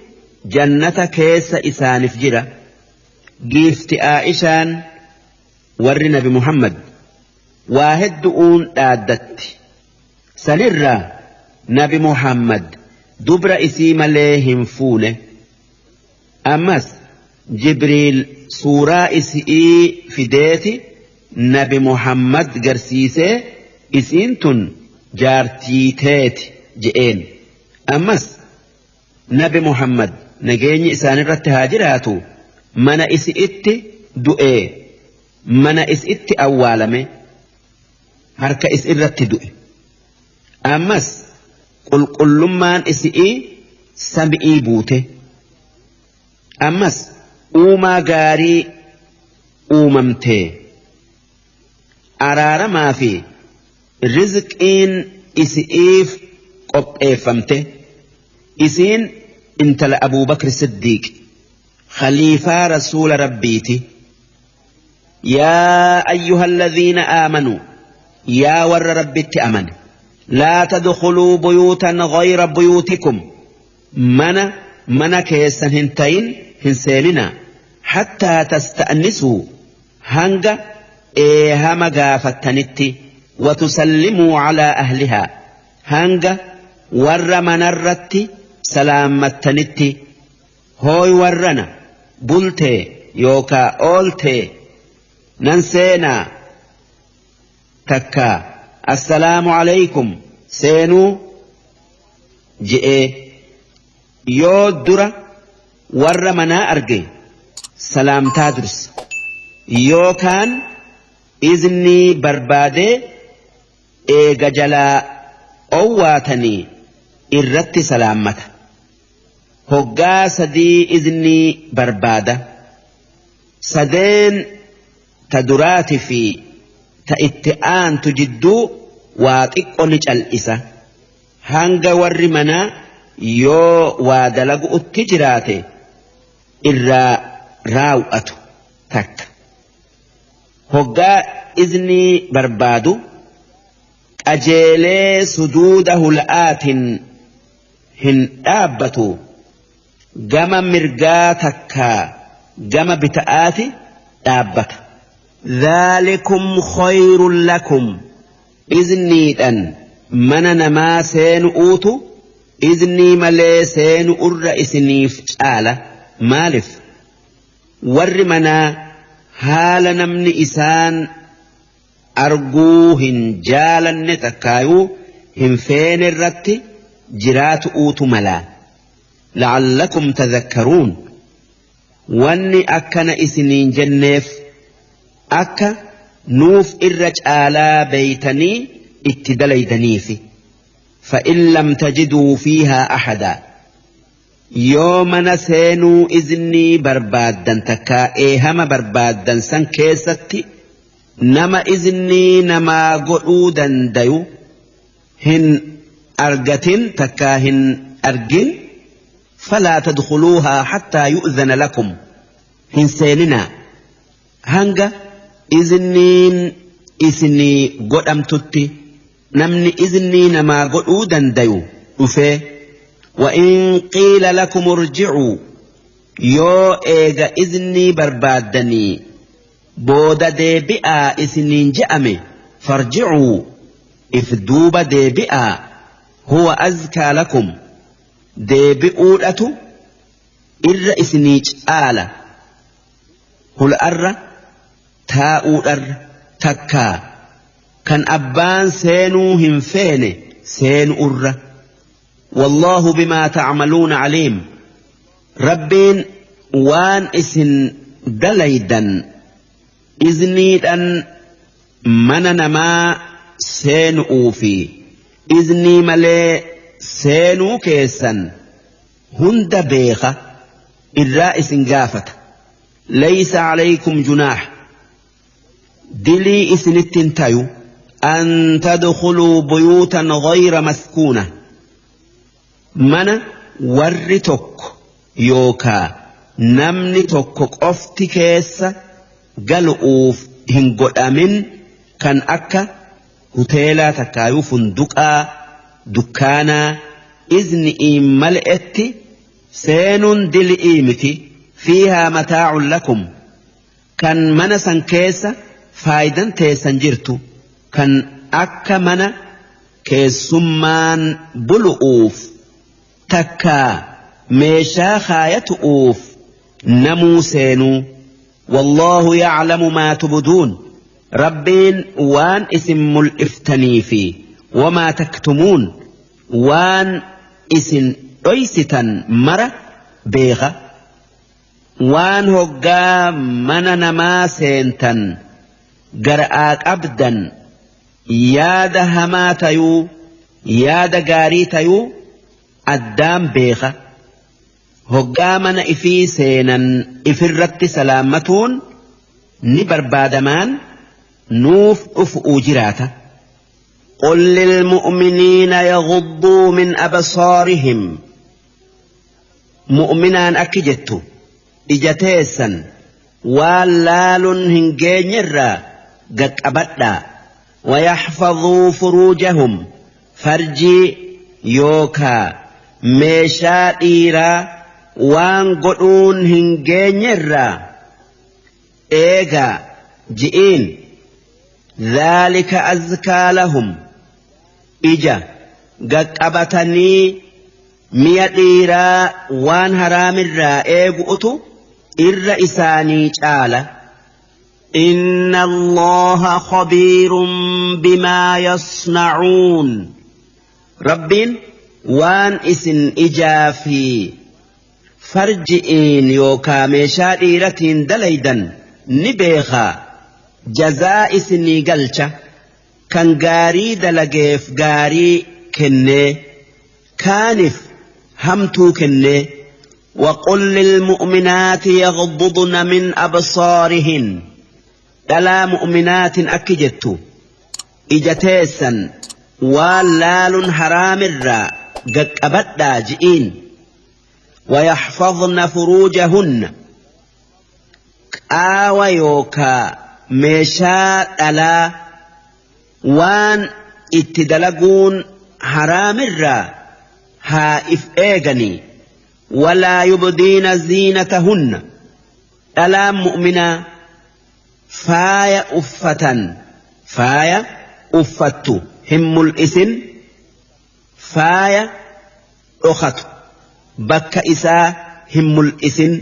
جنة كيس إسان فجرة جيفت آئشان ور نبي محمد واهدؤون آدت سنرى نبي محمد دبر إسيم ليهم فونه أمس جبريل سورة إسئي فديتي نبي محمد قرسيسي إسينتن جارتيتيت جئين أمس نبي محمد نجيني إسان الرتهاجراتو من إسئت دؤي من إسئت أوالمي harka is irratti du'e ammas qulqullummaan isi'ii sami'ii buute ammas uumaa gaarii uumamtee araaramaa fi rizqiin isi'iif qopheeffamte. Isiin intala Abuubakr Siddiiq khaliifaa rasuula rabbiiti. Yaa ayyuha alladhiina aamanuu, yaa warra rabbitti amane, laa tadkhuluu buyuutan ghayra buyuutikum, mana mana keessan hin tayin hin seeninaa, hattaa tasta'nisuu, hanga eehama gaafattanitti, watusallimuu calaa ahlihaa, hanga warra manarratti salaammattanitti. Hooy warrana bultee yookaa ooltee nan seenaa, takkaa assalaamu alaykum seenuu je'ee yoo dura warra manaa arge salaamtaa dursa, yookaan iznii barbaadee eega jalaa owwaatanii irratti salaammata. Hoggaa sadii iznii barbaada. Sadeen ta duraati fi ta itti aantu jidduu waa xiqqo ni cal'isa, hanga warri manaa yoo waa dalagu'utti jiraate irraa raaw'atu. Takka hoggaa iznii barbaadu qajeelee suduuda hula'aatiin hin dhaabbatu, gama mirgaa takkaa gama bita'aati dhaabbata. Dhaalikum khayrun lakum, izniidhan mana namaa seenu'uutu iznii malee seenu'urra isiniif caala. Maalif warri manaa haala namni isaan arguu hin jaalanne takkaayuu hin feene irratti jiraatu'uutu malaa. La'allakum tadhakkaruun, wanni akkana isiniin jenneef akka nuuf irra caalaa beeytanii itti dalaydaniifi. Fa'in lam tajiduu fiihaa ahadaa, yoo mana seenuu iznii barbaaddan takkaa eehama barbaaddan san keessatti nama iznii namaa godhuu dandayu hin argatin takkaa hin argin, falaa tadkhuluuhaa hattaa yu'zana lakum, hin seeninaa hanga izniin isinii godhamtutti, namni iznii namaa godhuu dandayu dhufee. Wa'in qiila lakum urji'uu, yoo eega iznii barbaaddanii booda deebi'aa isiniin je'ame, farji'uu, if duuba deebi'aa, huwa azkaa lakum, deebi'uudhatu irra isinii caala hul'arra taa'uudharra, takkaa kan abbaan seenuu hin feene seenu'urra. Wallaahu bimaa ta'maluuna aliim, rabbiin waan isin dalaydan izniidhan mana namaa seenu'uu fi iznii malee seenuu keessan hunda beeka, irraa isin gaafata. Laysa alaykum junaah, dilii isinitti hin tayu, an tadkhuluu buyuutan ghayra maskuuna, mana warri tokko yookaa namni tokko qofti keessa galu'uuf hin godhamin, kan akka hoteelaa takkaayuu funduqaa dukkaanaa izni'iin mal'etti seenuun dili'ii miti. Fiihaa mataa'un lakum, kan mana san keessa faayidan teessan jirtu, kan akka mana keessummaan bulu'uuf takkaa meeshaa kaayatu'uuf namuu seenuu. Wallaahu ya'lamu maa tubduun, rabbiin waan isin mul'iftanii fi wamaa taktumuun, waan isin dhoysitan mara beeka. Waan hoggaa mana namaa seentan gara'aa qabdan yaada hamaa tayuu yaada gaarii tayuu addaan beeka. Hoggaa mana ifii seenan ifirratti salaammatuun ni barbaadamaan nuuf dhufu'uu jiraata. قل للمؤمنين يغضوا من أبصارهم مؤمنان أكجت إجتيسا واللال هنجينيرا قد أبدا ويحفظوا فروجهم فرجي يوكا ميشا إيرا وان قدون هنجينيرا إيغا جئين ذلك أزكى لهم إجا قد أبتني mi'a dhiiraa waan haraamirraa eegu'utu irra isaanii caala. Inna Allaha khabiirun bimaa yasna'uun. Rabbiin waan isin ijaa fi farji'iin yookaa meeshaa dhiiratiin dalaydan ni beekaa. Jazaa isinii galcha kan gaarii dalageef gaarii kennee kaanif همتو كني. وقل للمؤمنات يغضضن من أبصارهن دلا مؤمنات أكجتو إجتيسا واللال حرام الرا قد أبدا جئين ويحفظن فروجهن آويوكا ميشا ألا وان اتدلقون حرام الرا haa if eeganii. Walaa yubdiina ziinatahunna dhalaan mu'minaa faaya uffatan faaya uffattu hin mul'isin faaya dhokatu bakka isaa hin mul'isin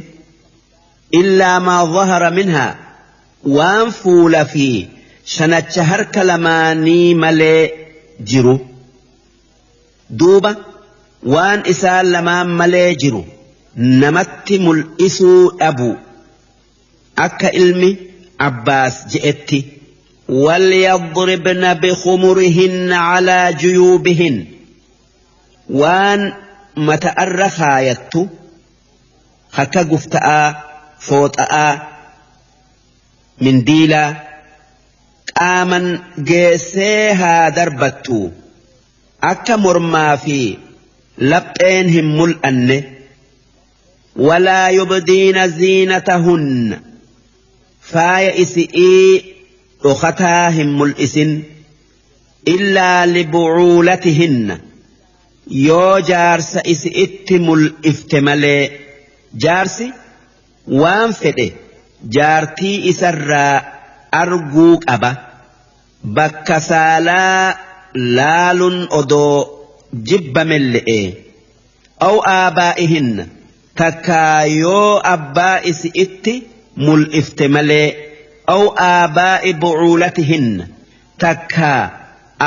illaa maa zahara minhaa waan fuula fi shanacha harka lamaanii malee jiru duuba waan isaan lamaan malee jiru namatti mul'isuu dhabu akka ilmi Abbaas je'etti. Walyadribna bikhumurihinna calaa juyuubihin waan mata'arra kaayattu akka gufta'aa fooxa'aa mindiilaa qaaman geessee haa darbattu akka mormaa fi lapheen hin mul'anne. Walaa yubdiina ziinatahunna faaya isi'ii dhokataa hin mul'isin illaa libucuulatihinna yoo jaarsa isi'itti mul'ifte malee jaarsi waan fedhe jaartii isarraa arguu qaba bakka saalaa laalun odoo jibbamelle'e. Aw aabaa'ihinna takkaa yoo abbaa isi'itti mul'ifte malee. Aw aabaa'i bucuulatihinna takkaa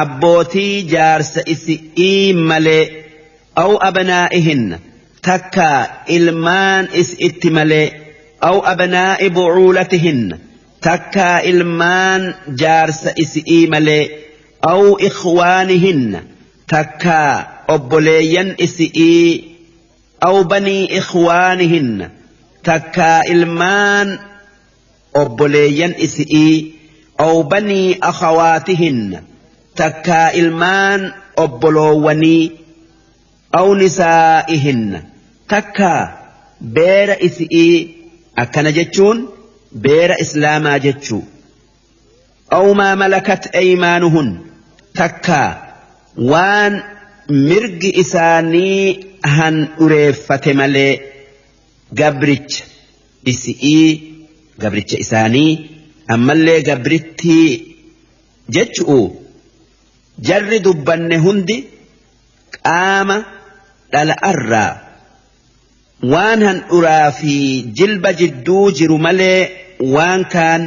abbootii jaarsa isi'ii malee. Aw abnaa'ihinna takkaa ilmaan isi'itti malee. Aw abnaa'i bucuulatihinna takkaa ilmaan jaarsa isi'ii malee. Aw ikhwaanihinna takkaa obboleeyyan isi'ii. Aw banii ikhwaanihinna takkaa ilmaan obboleeyyan isi'ii. Aw banii akhawaatihinna takkaa ilmaan obboloowwanii. Aw nisaa'ihinna takkaa beera isi'ii akkana jechuun beera islaamaa jechuu. Aw maa malakat aymaanuhun takkaa waan mirgi isaanii han dhureeffate malee gabricha isi'ii gabricha isaanii ammallee gabrittii jechu'u. Jarri dubbanne hundi qaama dhala'arraa waan han dhuraa fi jilba jidduu jiru malee waan kaan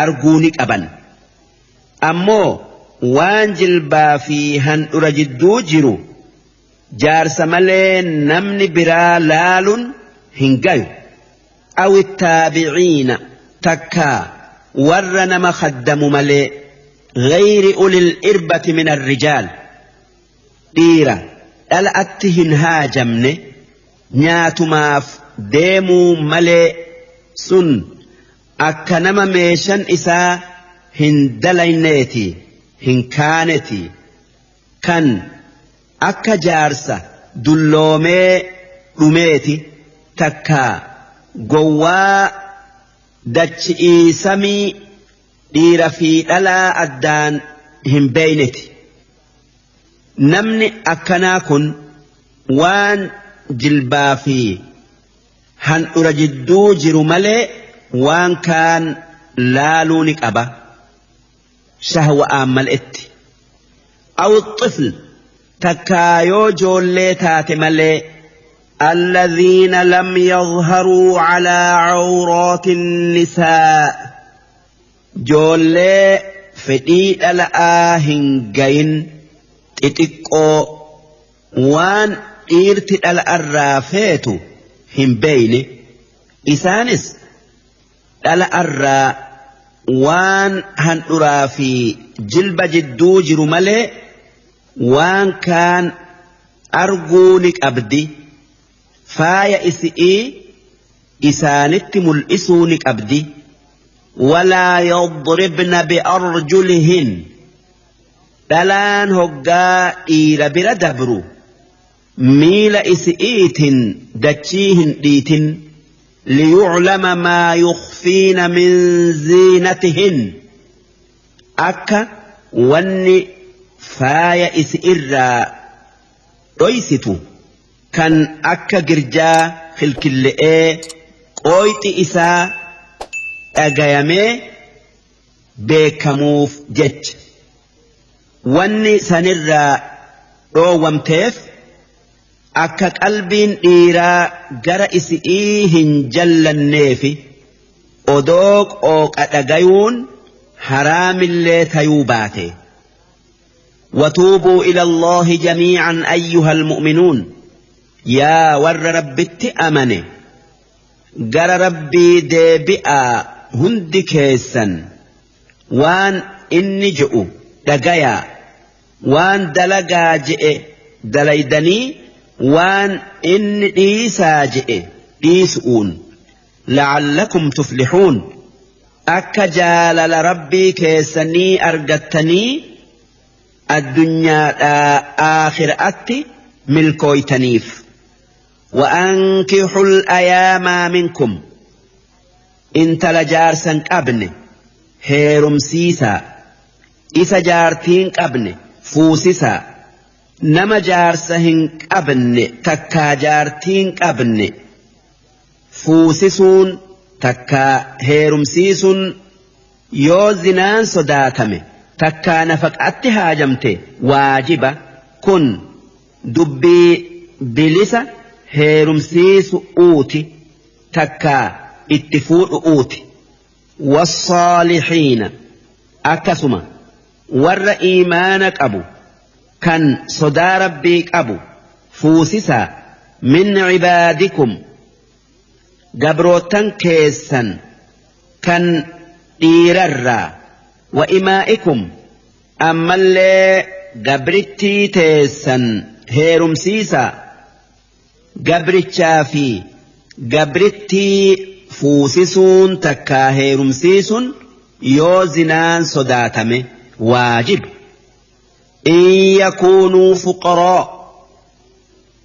arguu ni qaban. Ammoo waan jilbaa fi handhura jidduu jiru jaarsa malee namni biraa laalun hin gayu. Aw ittaabiciina takkaa warra nama khaddamu malee غير أولي الإربة من الرجال dhiira dhala'atti hin haajamne nyaatumaaf deemuu malee sun akka nama meeshan isaa hin dalayneeti hin kaaneti. Kan akka jaarsa dulloomee dhumeeti takkaa gowwaa dachi'ii samii dhiira fi dhalaa addaan hin beeyneti. Namni akkanaa kun waan jilbaa fi handhura jidduu jiru malee waan kaan laaluu ni qaba. Shahwa'aan mal'etti. Aw xifl takkaa yoo joollee taate malee الذين لم يظهروا على عورات النساء joollee fedhii dhala'aa hin gayin xixiqqoo waan dhiirti dhala'arraa feetu hin beeyne isaanis dhala'arraa waan handhuraa fi jilba jidduu jiru malee waan kaan arguu ni qabdi faaya isi'ii isaanitti mul'isuu ni qabdi. Walaa yadribna bi'arjulihin dhalaan hoggaa dhiira bira dabru miila isi'iitin dachii hin dhiitin liyuclama maa yukhfiina min ziinatihin akka wanni faaya isi irraa dhoysitu kan akka girjaa kilkille'ee qooyxi isaa dhagayamee beekamuuf jecha wanni sanirraa dhoowwamteef akka qalbiin dhiiraa gara isi'ii hin jallanneefi odoo qooqa dhagayuun haraamillee tayuu baate. وتوبوا إلى الله جميعا أيها المؤمنون يا ور ربت أمني جر ربي ديبئا هند كيسا وان إني جئو دقيا وان دلقا جئ دليدني وان إن إيسا جئ إيسؤون لعلكم تفلحون أكا جالل ربي كيسني أرقتني الدنيا آخر أتي ملكويتنيف. وأنكحوا الأيام منكم انت لجارسا قبن هيرمسيسا إسا جارتين قبن فوسيسا نما جارسهن قبن تكا جارتين قبن فوسيسون تكا هيرمسيسون يوزنان صداتمي takkaa nafaqatti haajamte waajiba kun dubbii bilisa heerumsiisu uuti takkaa itti fuudhu uuti. Wassaalihiina akkasuma warra iimaana qabu kan sodaa rabbii qabu fuusisaa min cibaadikum gabrootan keessan kan dhiirarraa وإمائكم أما اللي قبرتي تيسن هيرمسيسا قبرتشا في قبرتي فوسسون تكا هيرمسيسون يوزنان صداتمي واجب. إن يكونوا فقراء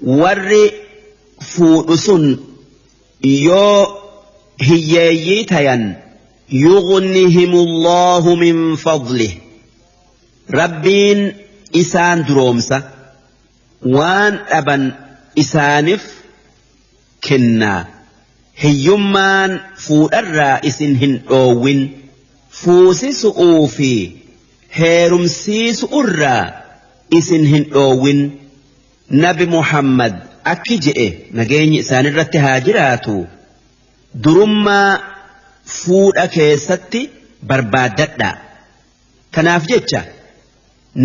ور فوسن يو هييتين يغنهم الله من فضله ربين إسان درومسا وان أبن إسانف كنا هيمان فؤر إسنهن أوين فوسسؤ في هيرمسيس أرى إسنهن أوين نبي محمد أكجئ نجيني إسان الرتهاجراتو درما fuudha keessatti barbaadadha. Kanaaf jecha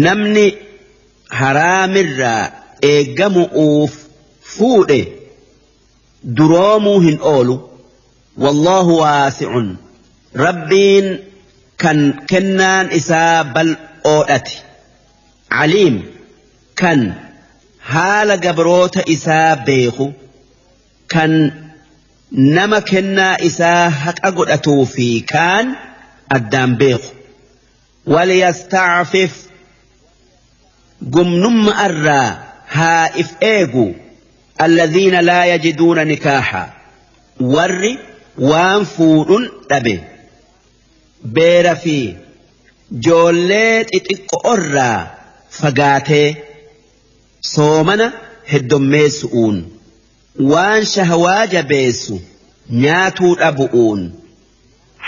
namni haraamirraa eeggamu'uuf fuudhe duroomuu hin oolu. Wallaahu waasi'un rabbiin kan kennaan isaa bal'oodhati. Aliim kan haala gabroota isaa beeku kan nama kennaa isaa haqa godhatuu fi kaan addaan beeku. Waliyasta'fif Gumnumma irraa haa if eegu. Alladhiina laa yajiduuna nikaaha, warri waan fuudhun dhabe, beera fi joollee xixiqqoorraa fagaatee soomana heddommeessu'uun, waan shahawaa jabeessu nyaatuu dhabu'uun.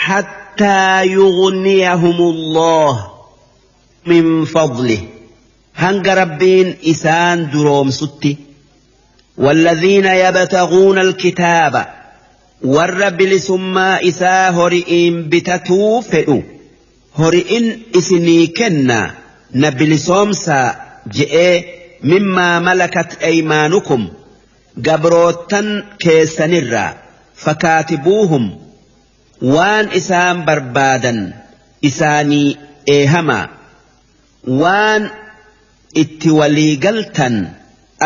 Hattaa yughniyahumullah min fadlih, hanga Rabbiin isaan duroomsutti. Walladhiina yabtaghuuna alkitaaba, warra bilisummaa isaa hori'iin bitatuu fedhu, hori'in isinii kenna na bilisoomsaa je'ee, mimmaa malakat aymaanukum, gabroottan keessanirraa, fakaatibuuhum, waan isaan barbaadan isaanii eehamaa, waan itti walii galtan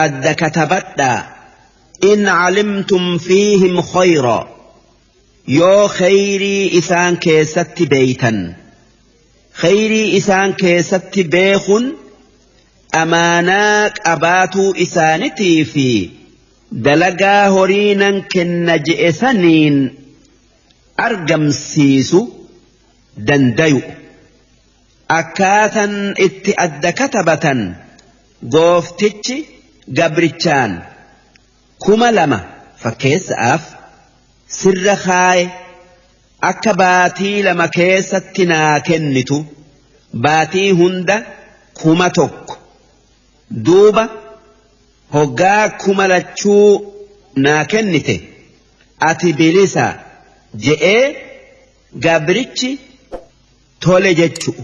adda katabadhaa. In calimtum fiihim khayra, yoo khayrii isaan keessatti beeytan. Khayrii isaan keessatti beekun amaanaa qabaatuu isaanitii fi dalagaa horii nan kenna je'e saniin argamsiisu dandayu. Akkaatan itti adda katabatan, gooftichi gabrichaan 2000 fakkeessa'aaf sirra kaaye, akka baatii 2 keessatti naa kennitu, baatii hunda 1000. Duuba hoggaa kuma lachuu naa kennite ati bilisa je'ee, gabrichi tole jechu'u.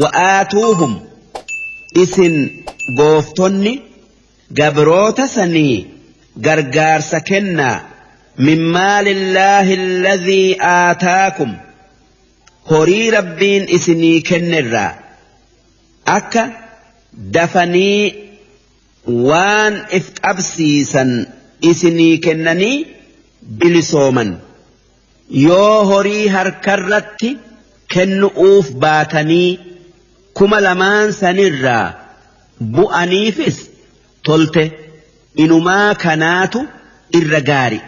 Wa'aatuuhum, isin gooftonni gabroota sanii gargaarsa kennaa, min maalillaahi alladhii aataakum, horii Rabbiin isinii kennerraa, akka dafanii waan if qabsiisan isinii kennanii bilisooman. Yoo horii harkarratti kennu'uuf baatanii 2000 sanirraa bu'aniifis tolte, inumaa kanaatu irra gaari.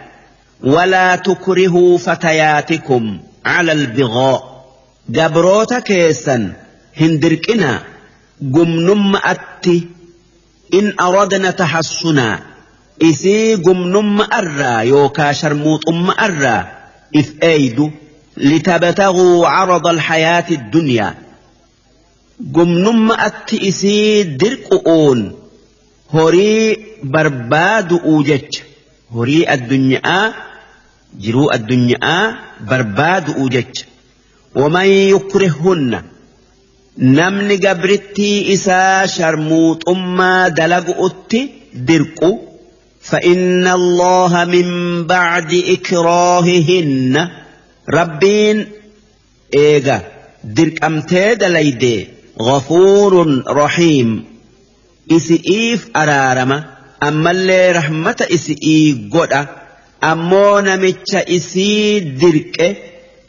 Walaa tukrihuu fatayaatikum cala albighaa, gabroota keessan hin dirqinaa gumnumma'atti. In aradna tahassunaa, isii gumnumma'arraa yookaa sharmuuxumma'arraa if eeydu, litabtaguu carada alhayaati addunyaa, gumnumma'atti isii dirqu'uun horii barbaadu'uu jecha, horii addunyaa, jiruu addunyaa barbaadu'uu jecha. Waman yukrihhunna, namni gabrittii isaa sharmuuxummaa dalagu'utti dirqu, فإن الله من بعد إكراههن، ربين eega dirqamtee dalayde, غفور رحيم, isi'iif araarama, ammallee rahmata isi'ii godha. Ammoo namicha isii dirqe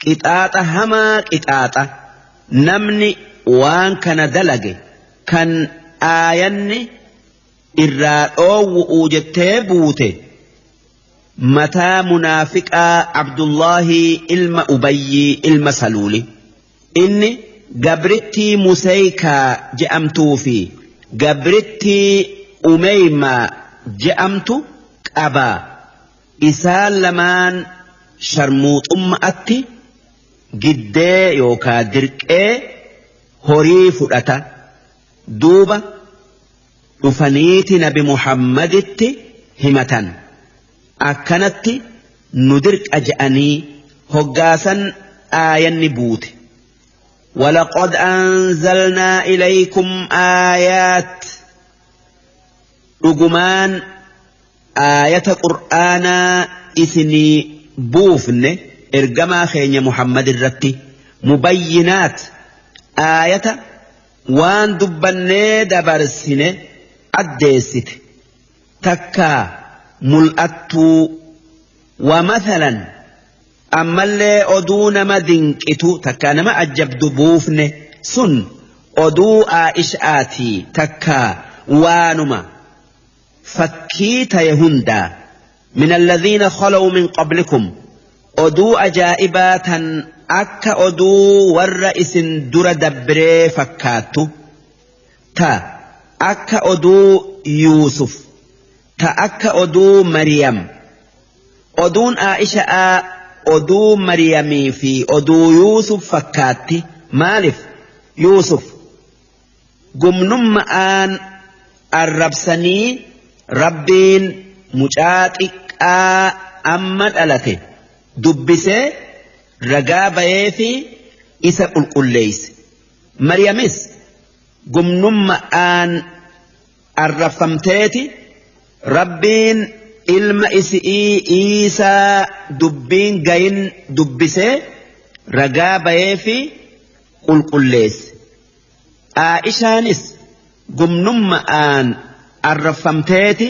qixaaxa hamaa qixaaxa. Namni waan kana dalage kan aayanni irraa dhoowwu'uu jettee buute mataa munaafiqaa Abdullahi ilma Ubayyii ilma Saluuli. Inni gabrittii Museykaa je'amtuu fi gabrittii Umeymaa je'amtu qabaa. Isaan lamaan sharmuuxumma'atti giddee yookaa dirqee horii fudhata. Duuba dhufaniiti Nabi Muhammaditti himatan, akkanatti nu dirqa je'anii. Hoggaasan aayanni buute. ولقد أنزلنا إليكم آيات, dhugumaan aayata qur'aanaa isinii buufne ergamaa keenya Muhammad irratti, mubayyinaat, aayata waan dubbannee dabarsine addeessite takkaa mul'attuu, ومثلا, ammallee oduu nama dinqitu takkaa nama ajjabdu buufne. Sun Oduu Aa'ishaatii takkaa waanuma fakkii taye hundaa. Min alladhiina khalaw min qablikum, oduu ajaa'ibaa tan akka oduu warra isin dura dabree fakkaattu, ta akka oduu Yuusuf, ta akka oduu Mariyam. Oduun Aa'isha'aa oduu Mariyamii fi oduu Yuusuf fakkaatti. Maalif? Yuusuf gumnumma'aan arrabsanii Rabbiin mucaa xiqqaa amma dhalate dubbisee ragaa bayeefi isa qulqulleeyse. Mariyamis gumnumma'aan arrabfamteeti Rabbiin ilma isi'ii Iisaa dubbiin gayin dubbisee ragaa bayeefi qulqulleesse. Aa'ishaanis gumnumma'aan arrabfamteeti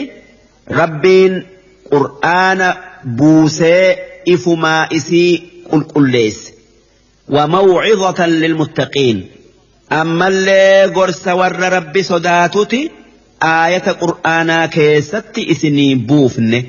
Rabbiin Qur'aana buusee ifumaa isii qulqulleesse. وموعظة للمتقين، ammallee gorsa warra Rabbi sodaatuti aayata Qur'aanaa keessatti isinii buufne.